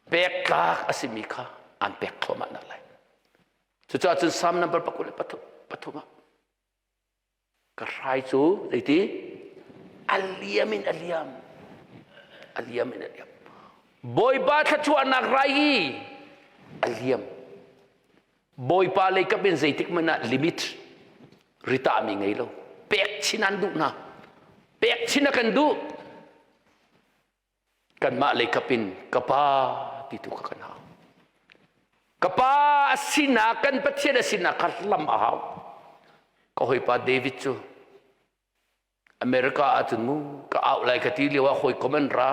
Pek tlak a simi kha an pek thluahmah nak lai. Cucaah cun Psalm number 23 ah Ka hrai cu zeiti? A liam in a liam. A liam in a liam. Bawipa thluachuahnak rai hi a liam. Bawipa lei kap in zeitik hmanh ah limit ritahmi ngei lo. Pek chin an duh hna. Pek chin a kan duh. Kanmah lei kap in ka pa ti tu kha kan hau. Ka pa a sinak kan Pathian a sinak kha lam a hau. Ka hawipa David cu America ahcun mu ka auh lai ka ti lio ah hawikom an ra.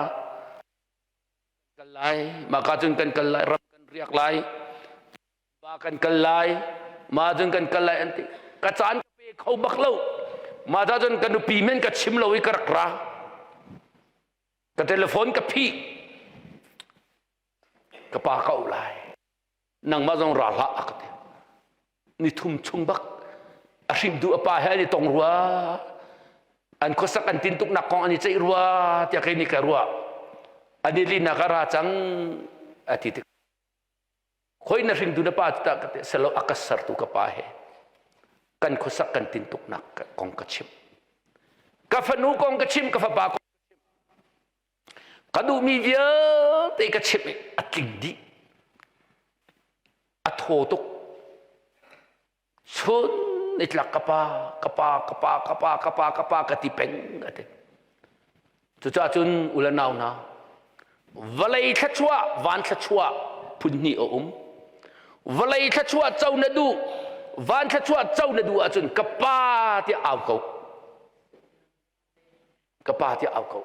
Kal lai, mah ka cun kan kal lai, ram kan riak lai, ba kan kal lai, ma cun kan kal lai an ti. Ka caan ka pe kho bak lo. Ma ta cun ka nupi men ka chim lo i ka rak ra. Ka telephone ka phih. Ka pa ka auh lai. Nangmah zong ra hlah a ka ti. Ni thum chung bak a hrim duh a pa he an i tong rua. An khuasak an tintuknak kong an i ceih rua tiah kei nih ka ruah. An i linak a ra cang a ti tik. Khoi na hringtu na pa cu tah ka ti selo a ka sertu ka pa he kan khuasak kan tintuknak kong ka chim. Ka fanu kong ka chim, ka fapa kong ka chim. Ka duhmi vialte ka chimh i a tling dih. A thaw tuk. Chun nitlak ka pa, ka pa, ka pa, ka pa, ka pa, ka pa ka ti peng a ti. Cucaah cun u le nau hna, vawlei thluachuah, van thluachuah phun hnih a um. Vawlei thluachuah co na duh, van thluachuah co na duh ahcun ka pa tiah au ko. Ka pa tiah au ko.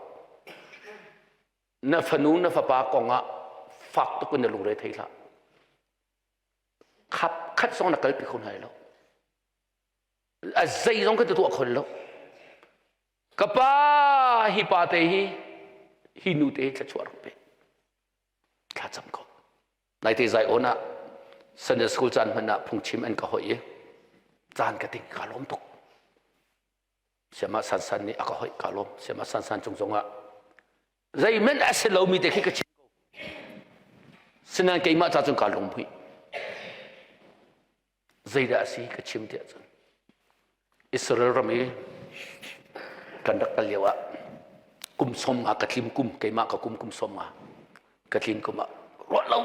Na fanu na fapa kong ah fak tuk in na lungre thei hlah. Khap khat zong na kalpi kho hna lo. A zei zong ka tuah kho lo. Ka pa hi pa te hi. Hi nu te thluachuah rak pe. Thla cam ko. Naite Zion ah Sunday school caan hmanh ah phungchim an ka hoih i caan ka ting ka lawm tuk. Siamah Sansan nih a ka hoih ka lawm. Siamah Sansan cung zongah zeihmanh a si lomi te khi ka chim ko. Sinain keimah ca cun kaa lunghmuih. Zeidah a si ka chim tiah cun Israel ram i kan rak kal lio ah kum som nga ka tlim kum keimah ka kum kum som nga ka tlin kum ah ruah lo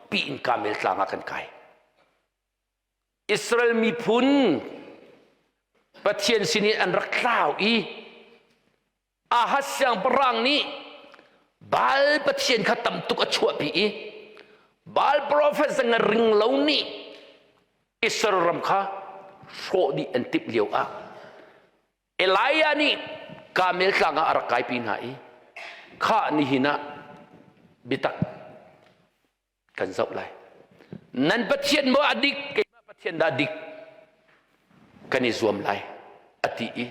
pi in Kamel tlang ah kan kai. Israel miphun Pathian sin in an rak tlau i Ahaz siangpahrang nih Baal pathian kha tam tuk a chuahpi i Baal profet zanga ring lo nih Israel ram kha hrawh dih an timh lio ah Elijah nih Karmel tlang ah a rak kaipi hna i khah nihin ah biatak kan zoh lai. Nan Pathian maw a dik, keimah Pathian dah dik kan i zuam lai a ti i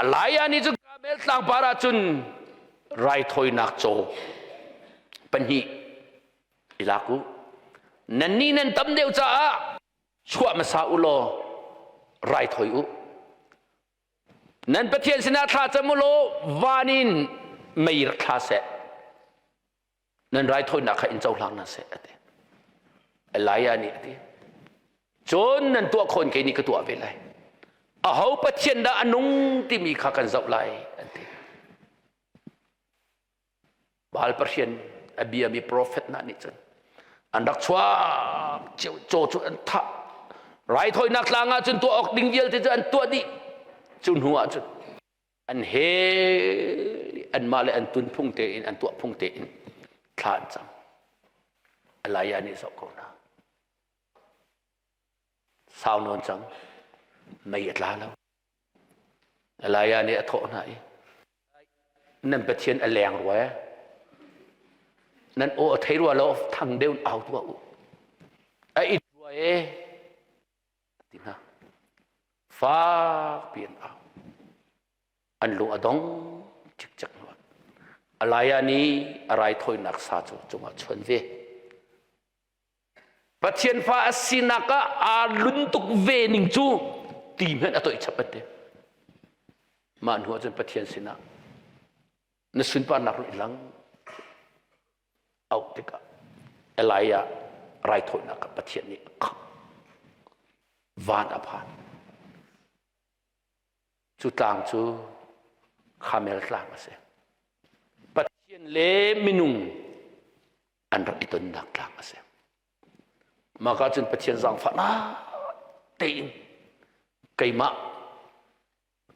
Elijah nih cun Karmel tlangpar ah cun raithawinak caw pahnih i lak u. Nannih nan tam deuh caah chuah hmasa u law raithawi u. Nan Pathian sinah thla cam u law van in mei rak thla seh. Nan raithawinak kha in cohlang hna seh a ti. Elijah nih a ti. Cun nan tuah khawh in kei nih ka tuah ve lai. Aho Pathian dah a nung timi kha kan zoh lai an ti. Baal Pathian a biami profet hna nih cun an rak chuak caw cu an thah. Raithawinak tlang ah cun tuah awk ding vialte cu an tuah dih. Cu hnu ah cun an hel i anmah le an tun phung tein an tuah phung tein thla an cam. Elijah nih zoh ko hna. Sau nawn cang mei a tla lo. Elijah nih a thawh hna i nan Pathian a leng rua e. Nan aw a thei rua lo thang deuh in au tuah u. A it rua e. ti hna. Fakpi an au. An lung a dong cikcek hnu ah Elijah nih a raithawinak sa cu cungah chuan ve. Pathian fa a sinak ah aa lun tuk ve ning cu ti hmanh a toih chap an ti. Mah hnu ah cun Pathian sinah na sunparnak run i lang auh tikah Elijah raithawinak kha Pathian nih a khangh. Van a phan. Cu tlang cu Khamel tlang a si. Pathian le minung an rak i tonnak tlang a si. Mah cun Pathian zaangfahnak tein keimah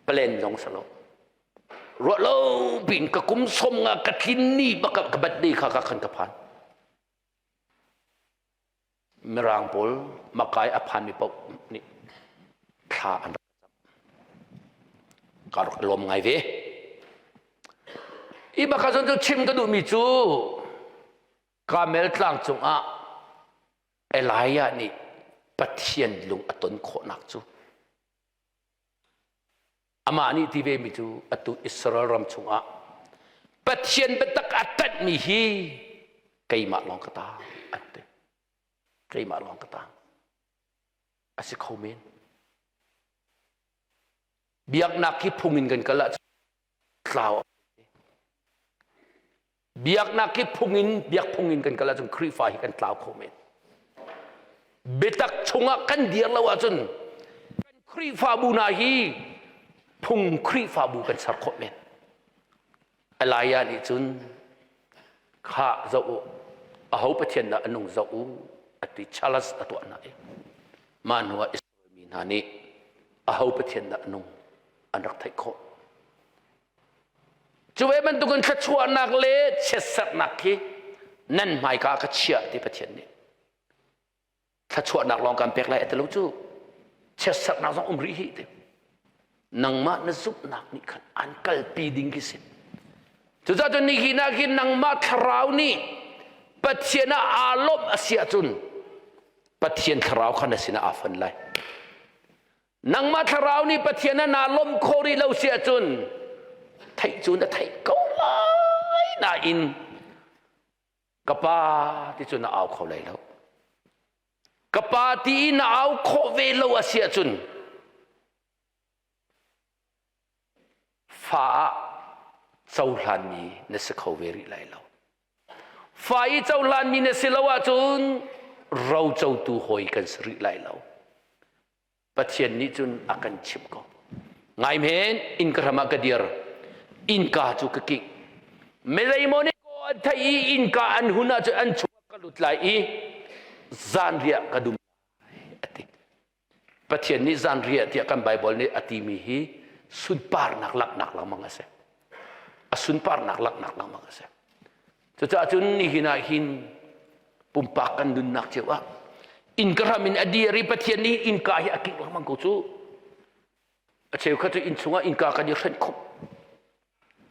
plan zong si lo ruah lo piin ka kum som nga ka tlin ni bak ka birthday kha ka khan ka phan mirang pawl makai a phan mi paoh nih thla an rak cam ka rak lawm ngai ve i baka cun cu chim ka duhmi cu Karmel tlang cungah Elijah nih Pathian lung a ton khawhnak cu Amah nih ti vemi cu atu Israel ram chungah Pathian biatak a ṭanhmi hi keimah lawng ka ta an ti. Keimah lawng ka ta. A si kho men. Biaknak hi phung in kan kal ahcun tlau Biaknak hi phung in biak phung in kan kal ahcun Khrihfa hi kan tlau kho men. Biatak chungah kan dir lo ahcun kan Khrihfabu hna hi phung Khrihfabu kan ser khawh men. Elijah nih cun kha zoh u aho Pathian dah a nung zoh u a ti challenge a tuah hna i mah hnu ah Israel mi hna nih aho Pathian dah a nung an rak theih khawh. Cu ve bantukin thluachuahnak le chiatserhnak khi nan hmaika ka chiah ti Pathian nih. Thluachuahnak lawng kan pek lai a ti lo cu. Chiatserhnak zong um rih hi ti. Nangmah na zumhnak nih khan an kalpi ding khi si. Cucaah cun nihin ah khin nangmah thlarau nih Pathian ah aa lawmh a si ahcun Pathian thlarau kha na sinah aa fon lai. Nangmah thlarau nih Pathian ah naa lawmh khawh rih lo si ahcun theih cu na theih ko lai. Sinain ka pa ti cu na au kho lai lo. Ka pa ti i na au khawh ve lo a si ahcun fa ah cohlanmi na si kho ve rih lai lo. Fa i cohlanmi na si lo ahcun rocotu hawi kan si rih lai lo. Pathian nih cun a kan chimh ko. Ngai men inn ka hram ah ka dir. Innka cu ka kik. Mizeimaw nih ko an theih i innka an hun ahcun an chung ka lut lai i zanriah ka dum lai a ti. Pathian nih zanriah tiah kan Baibal nih a timi hi sunparnak langhnak lengmang a si. A sunparnak langhnak lengmang a si. Cucaah cun nihin ah hin pumpak kan nunnak cio ah innka hram in a dir i Pathian nih innka hi a kingh lengmang ko cu. A cheukhat cu inn chungah innka kan i hrenh khop.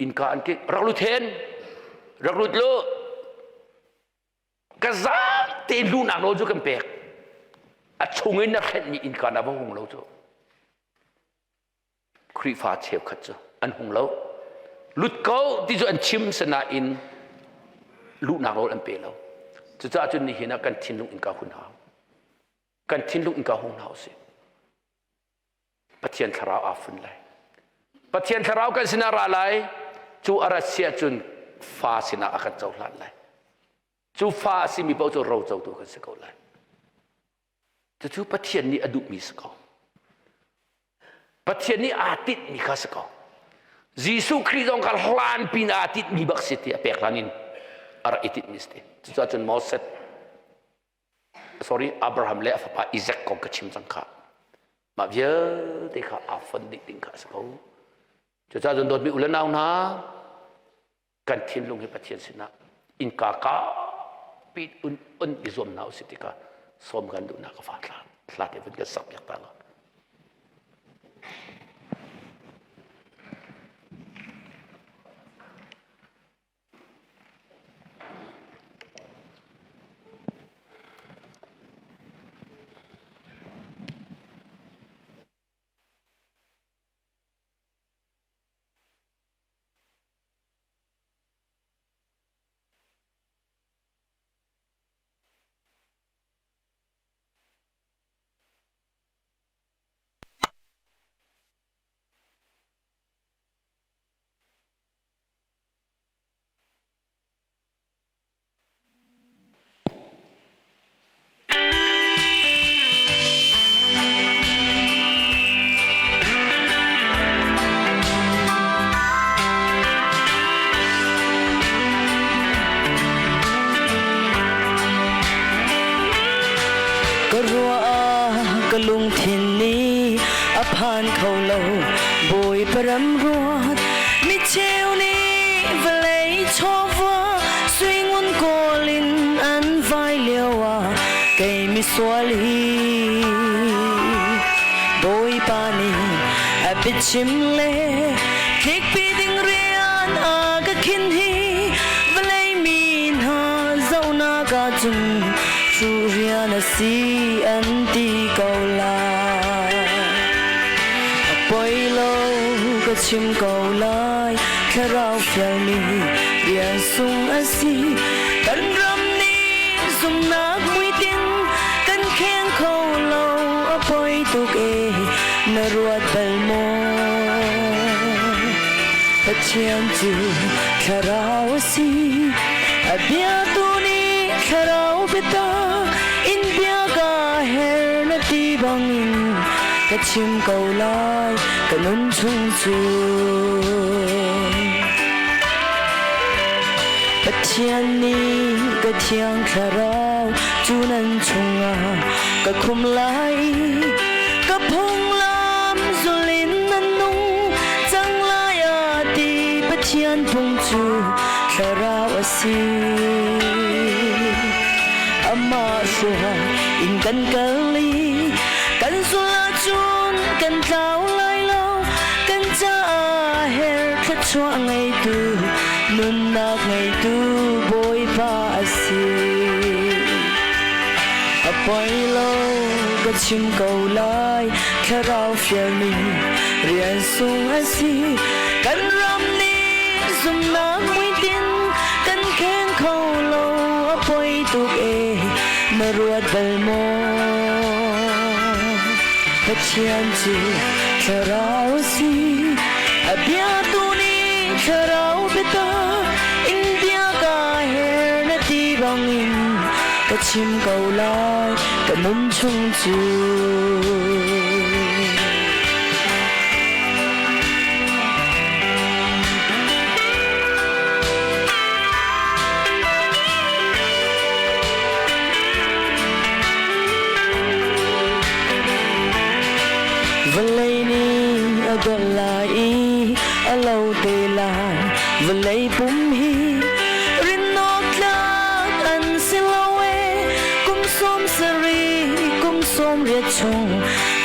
Innka an kingh. Rak lut hen. Rak lut lu. Ka zaang tein luhnak nawl cu kan pek. A chung in na hrenhmi innka na va hung lo cu. Khrihfa cheukhat cu an hung lo. Lut ko ti cu an chim sinain luhnak rawl an pe lo. Cucaah cun nihin ah kan thinlung innka hun hau. Kan thinlung innka hung hna usih. Pathian thlarau aa fun lai. Pathian thlarau kan sinah ra lai. Cu a rat si ahcun fa sinah a kan cohlan lai. Cu fa a simi paoh cu rocotu kan si ko lai. Cucu Pathian nih a duhmi si ko. Pathian nih aa tinhmi kha si ko. Jesuh Khrih zong kha hlan pin aa tinhmi bak si ti a pek hlan in a rak i tinhmi si ti. Cucaah cun Moses, sorry, Abraham le a fapa Isaac kong ka chim cang kha. Mah vialte kha aa fon dih ding kha a si ko. Cucaah cun dawtmi u le nau hna, kan thinlung hi Pathian sinah innka kaupi un un i zuam hna usih tikah sawm kan duhnak ka fa thla thla te vun kan sak piak ta lo. Ka ruah ah ka lungthin nih a phan kho lo Bawipa ram ruat mi cheu nih vawlei chawva suingun kawl in an vai lio ah kei misual hi Bawipa nih a biachim le tlikpi ding rian a ka khin hi vawlei mi hna zohnak ahcun cu rian a si an ti ko lai. A poi lo ka chim ko lai thlarau fialmi rian sung a si kan ram nih zumnak muitin kan kheng kho lo a poi tuk e na ruat bal maw Pathian cu thlarau a si a bia tu nih thlarau biatak in bia ka her na ti bangin ka chim ko lai ka nun chung cu Pathian nih ka thiang thlarau cu nan chungah ka khum lai i ka phunglam zulin nan nung cang lai a ti Pathian phung cu thlarau a si amah hruai in kan kal i kan zul ahcun kan tlau lai lo kan caah her thluachuah ngeitu nunnak ngeitu Bawipa a si a poi lo ka chim ko lai thlarau fialmi rian sung a si kan ram nih zumnak muitin. ruat bal maw? Pathian cu thlarau a si, a bia tu nih thlarau biatak in bia ka her na ti bangin ka chim ko lai ka nun chung cu. Vawlei nih a dolh lai i a lo te lai vawlei pum hi rinawk tlak an si lo e kum 70 kum 80 chung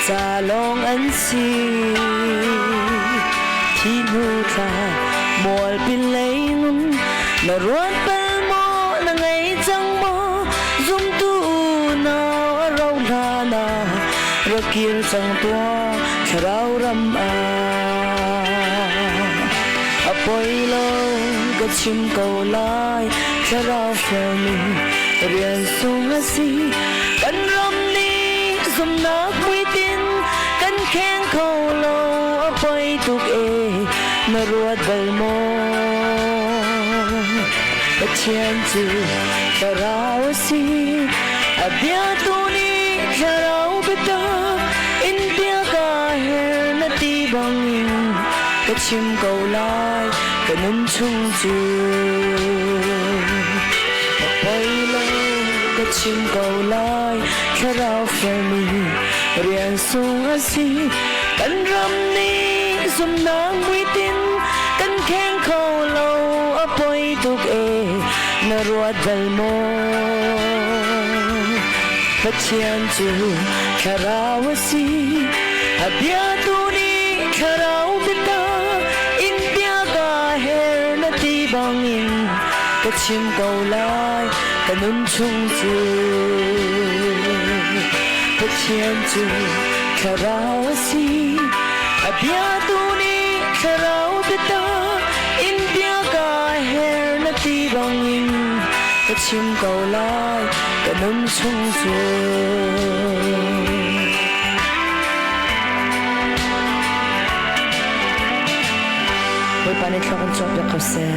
ca lawng an si thi hnu thla mualpi lei nun na ruat bal maw na ngei cang maw zumtu nau a ro hlan ah rak kir cang tuah thlarau ram ah a poi lo ka chim ko lai thlarau fialmi rian sung a si kan ram nih zumnak muitin kan kheng kho lo a poi tuk e na ruat bal maw Pathian cu thlarau a si a bia tu nih thlarau biatak in bia ka her na ti bangin ka chim ko lai ka nun chung cu a poi lo ka chim ko lai thlarau fialmi rian sung a si kan ram nih zumnak muitin kan kheng kho lo a poi tuk e na ruat bal maw Pathian cu thlarau a si a bia tu nih thlarau biatak in bia ka her na ti bangin ka chim ko lai ka nun chung cu Pathian cu thlarau a si a bia tu nih thlarau biatak in bia ka her na ti bangin ka chim ko lai ka nun chung cu Bawipa nih thluak in cawk piak ko seh.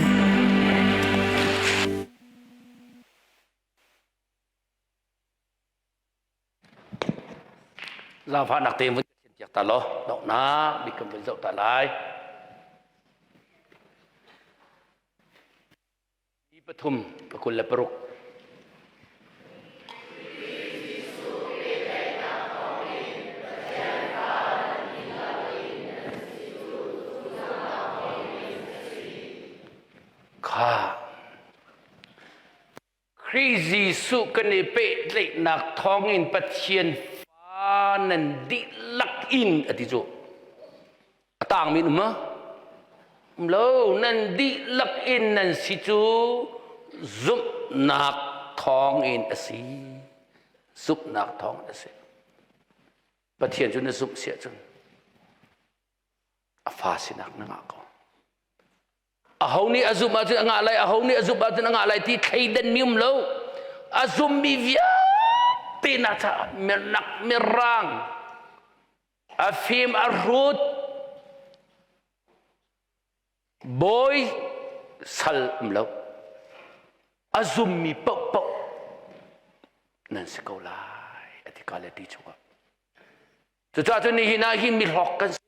Zaangfahnak tein vun ka piak ta law donghnak bik kan vun zoh ta lai. 3 26. Kha Khrih Jesuh kan i pehtlaihnak thawngin Pathian fa nan dihlak in a ti cu. A tangmi um ma? Um lo, nan dihlak in nan si cu zumhnak thawngin a si. Zumhnak thawngin a si. Pathian cu na zumh si ahcun a fa sinak na ngah ko. Aho nih a zumh ahcun a ngah lai, aho nih a zumh ahcun a ngah lai ti thleidan mi um lo. A zummi vialte na caah mirnak mirang a fim a hrut bawi sal um lo a zummi paohpaoh nan si ko lai a ti ka le ti chungah cucaah cun nihin ah hin mi hlawk kan si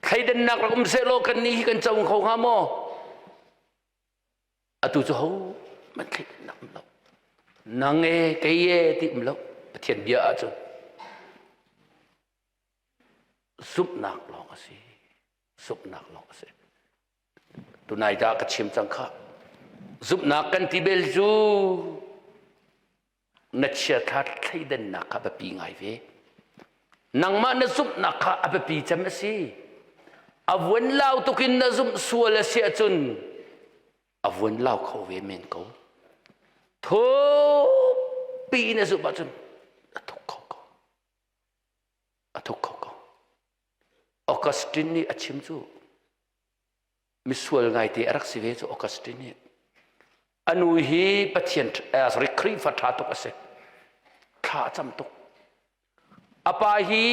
thleidannak rak um sehlaw kan nih hi kan co kho hnga maw atu cu ho man thleidannak um lo nang e kei e ti um lo Pathian bia ahcun zumhnak lawng a si zumhnak lawng a si tunai dah ka chim cang kha zumhnak kan ti bel cu na chiathla thleidannak kha biapi ngai ve nangmah na zumhnak kha a biapi cem a si a vuan lau tukin na zumh sual a si ahcun a vuan lau kho ve men ko thupi in a zumh ahcun a thuk kho ko a thuk kho ko Augustine nih a chim cu misual ngaite a rak si ve cu Augustine nih a nu hi Pathian sorry Khrihfa ṭha tuk a si. Thla a cam tuk. A pa hi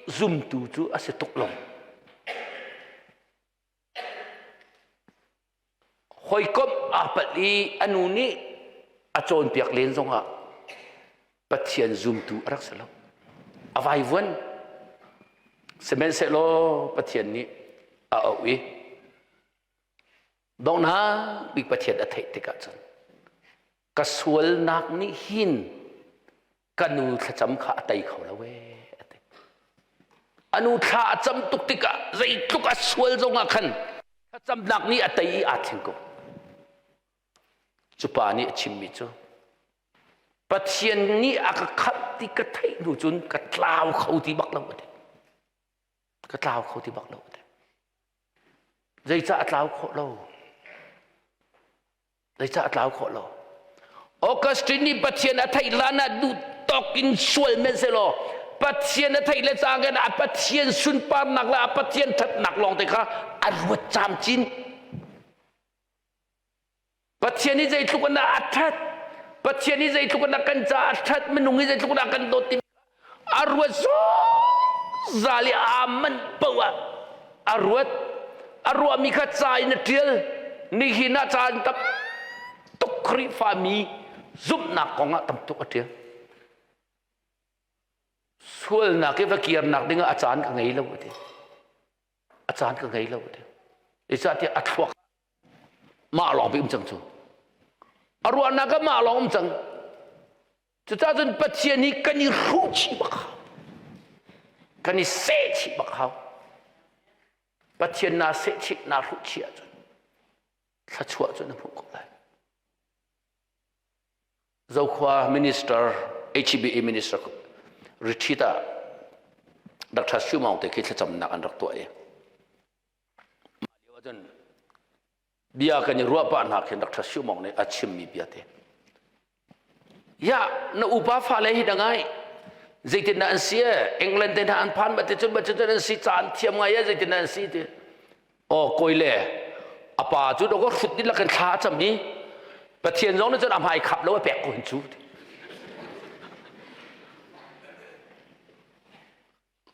zumtu cu a si tuk lo. Hawikomh aa palh i a nu nih a cawnpiak len zongah Pathian zumtu a rak si lo. A vaivuan. Sihmanhsehlaw Pathian nih a auh i donghnak bik Pathian a theih tikah cun ka sualnak nih hin ka nu thlacam kha a tei kho lo ee a ti. A nu thla a cam tuk tikah zeitluk a sual zongah khan thlacamnak nih a tei i aa thleng ko. Cu pa nih a chimmi cu Pathian nih a ka khamh ti ka theih hnu cun ka tlau kho ti bak lo a ti. Ka tlau kho ti bak lo a ti. Zeicah a tlau khawh lo? Zeicah a tlau khawh lo? Augustine nih Pathian a theih hlan ah duh tawk in sual men selaw Pathian a theih le cangin a Pathian sunparnak le a Pathian ṭhatnak lawng te kha a ruat camcin. Pathian hi zeitluk in dah a ṭhat? Pathian hi zeitluk in dah kan caah a ṭhat? Minung hi zeitluk in dah kan dawt timi a ruat zungzal i aa manh paoh ah a ruat. A ruahmi kha ca in a ṭial. Nihin ah caan tam tuk Khrihfami zumhnak kong ah tam tuk a ṭial. Sualnak i va kirnak dingah a caan ka ngei lo a ti. A caan ka ngei lo a ti. Zeicahtiah a thluak mah lawng pi um cang cu. A ruahnak ah mah lawng um cang. Cucaah cun Pathian hi kan i hruh chih bak hau. Kan i seh chih bak hau. Pathian naa seh chih naa hruh chih ahcun thluachuah cu na hmuh ko lai. Zokhua minister HBA minister retreat ah Dr. Shu Maung te khi thlacamnak an rak tuah i mah lio ahcun bia kan i ruah pah hna khin Dr. Shu Maung nih a chimmi bia te ya na upa fale hi da ngai zeitin dah an si e England te hna an phan ba te cun ba cun an si ca an thiam ngai e zeitin dah an si ti aw kawi le a pa cu dawkaw hrut dihlak in thla a cam i Pathian zong nih cun a hmai khap lo a pek ko hin cu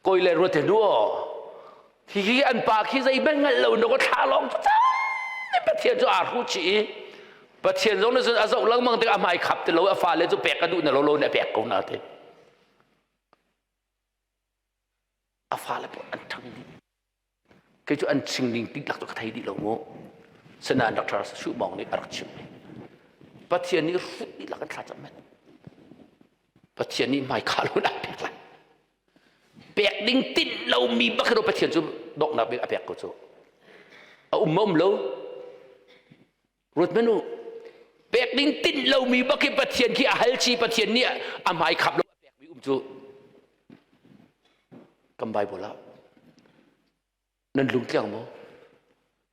kawi le ruat nu aw hihi an pa khi zei bel hngalh lo dawkaw thla lawng cu Pathian cu aa hru chih i Pathian zong nih cun a zoh lengmang tik a hmai khap ti lo a fale cu pek a duh na lo lo nih a pek ko na ti a fale pawl an ṭhang dih Kei cu an chim ning dihlak cu ka thei dih lo mu. Sinain Dr. Shu Mawng nih a rak chimh mi. Pathian nih hrut dihlak an thlacam men. Pathian nih hmai kha lo dah pek lai. Pek ding tinh lomi bak in Pathian cu donghnak bik a pek ko cu. A um ma um lo? Ruat men u. Pek ding tinh lomi bak hi Pathian khi a hal chi Pathian nih a hmai khap lo a pekmi um cu. Kan Bible ah nan lungtliang maw?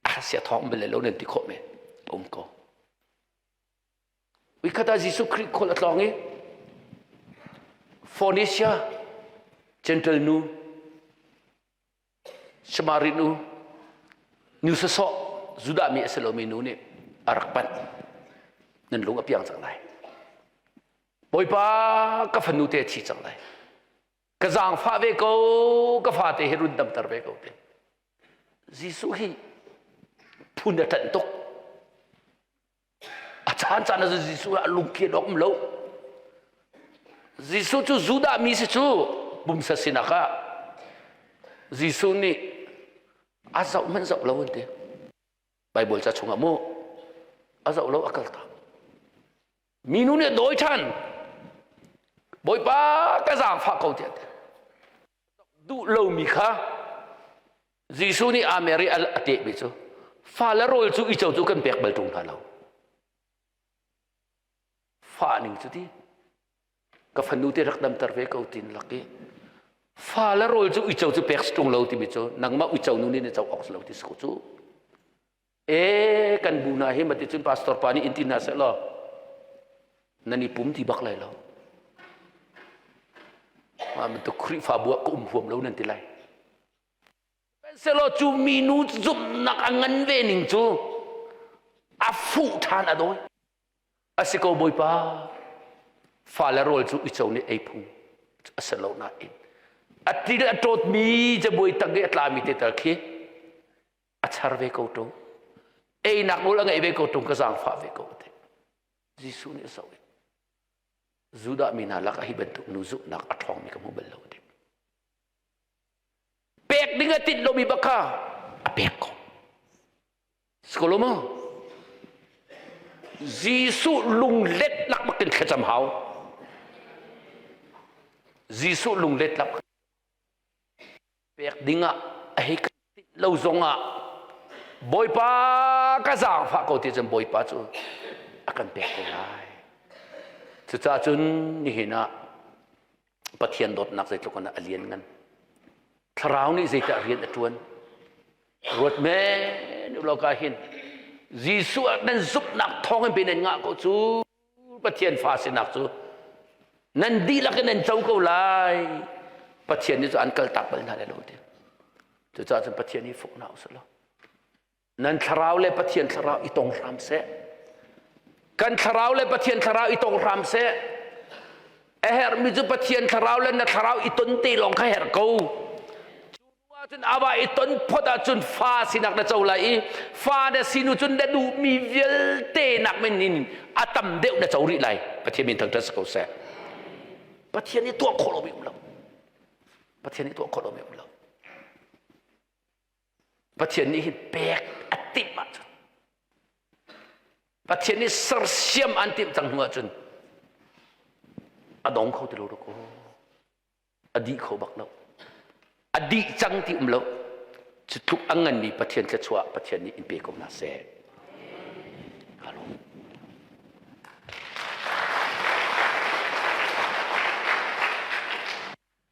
A sia thawng bel lo nan ti khawh men. A um ko. Wikhat ah Jesuh Khrih khual a tlawng i Phoenicia Gentile nu Samaria nu nu sawsawh Judah mi a si lomi nu nih a rak panh. Nan lung a piang cang lai. Bawipa ka fanu te a thi cang lai. Ka zaangfah ve ko, ka fate hi run damter ve ko te. Jesuh hi phun a ṭanh tuk. A caan caan ah Jesuh ah lungkhen awk um lo. Jesuh cu Judah mi si cu pumsa sinak ah Jesuh nih a zoh hmanh zoh lo an ti. Bible ca chungah mu a zoh lo a kal tak. Minu nih a dawi ṭhan. Bawipa ka zaangfah ko tiah a ti. Duh lomi kha Jesuh nih aa mer i a tehmi cu fale rawl cu ico cu kan pek bal ṭung hna lo. Fa ning cu ti ka fanu te rak damter ve ko tin lak i fale rawl cu uico cu pek si ṭung lo timi cu nangmah uico nu nih na co awk si lo ti si ko cu. E kan bu hna hi mati cun pastor pa nih in ti hna seh law nan i pum ti bak lai lo. Mah bantuk Khrihfabu ah ka um huam lo nan ti lai. Selaw cu minu zumhnak a ngan ve ning cu a fuh ṭhan a dawi. A si ko Bawipa. Fale rawl cu uico nih ei phung a si lo nain a til a ṭawtmi cabuai tang i a tlami te tal khi a char ve ko ṭung. Einak nawl a ngeih ve ko ṭung ka zaangfah ve ko te. Jesuh nih a zoh i Judah mi hna lakah hi bantuk nu zumhnak a ṭhawngmi ka hmu bal lo ti. Pek ding a tinh lomi bak kha a pek ko. Sikolo maw? Jesuh lunglet lak bak in thlacam hau. Jesuh lunglet lak pek ding ah a hei lo zong ah Bawipa ka zaangfah ko ti cun Bawipa cu a kan pek ko lai. Cucaah cun nihin ah Pathian dawtnak zeitluk in a lian ngan. Thlarau nih zeidah rian a ṭuan? Ruat men ulaw ka hin Jesuh ah nan zumhnak thawng in pe nan ngah ko cu Pathian fa sinak cu nan dihlak in nan co ko lai. Pathian nih cu an kaltak bal hna lai lo ti. Cucaah cun Pathian hi fuk hna usih law nan thlarau le Pathian thlarau i tong hram seh. Kan thlarau le Pathian thlarau i tong hram seh. A herhmi cu Pathian thlarau le na thlarau i ton te lawng kha herh ko. Cun ava i ton phot ahcun fa sinak na co lai i fa na sinu cun na duhmi vialte nak men in a tam deuh na co rih lai. Pathian min thangṭhat si ko seh. Pathian nih tuah khawh lomi um lo. Pathian nih tuah khawh lomi um lo. Pathian nih hin pek a timh ahcun Pathian nih sersiam an timh cang hnu ahcun a dong kho ti lo rak a dih kho bak lo a dih cang ti um lo cu tluk a nganmi Pathian thluachuah Pathian nih in pe ko hna seh.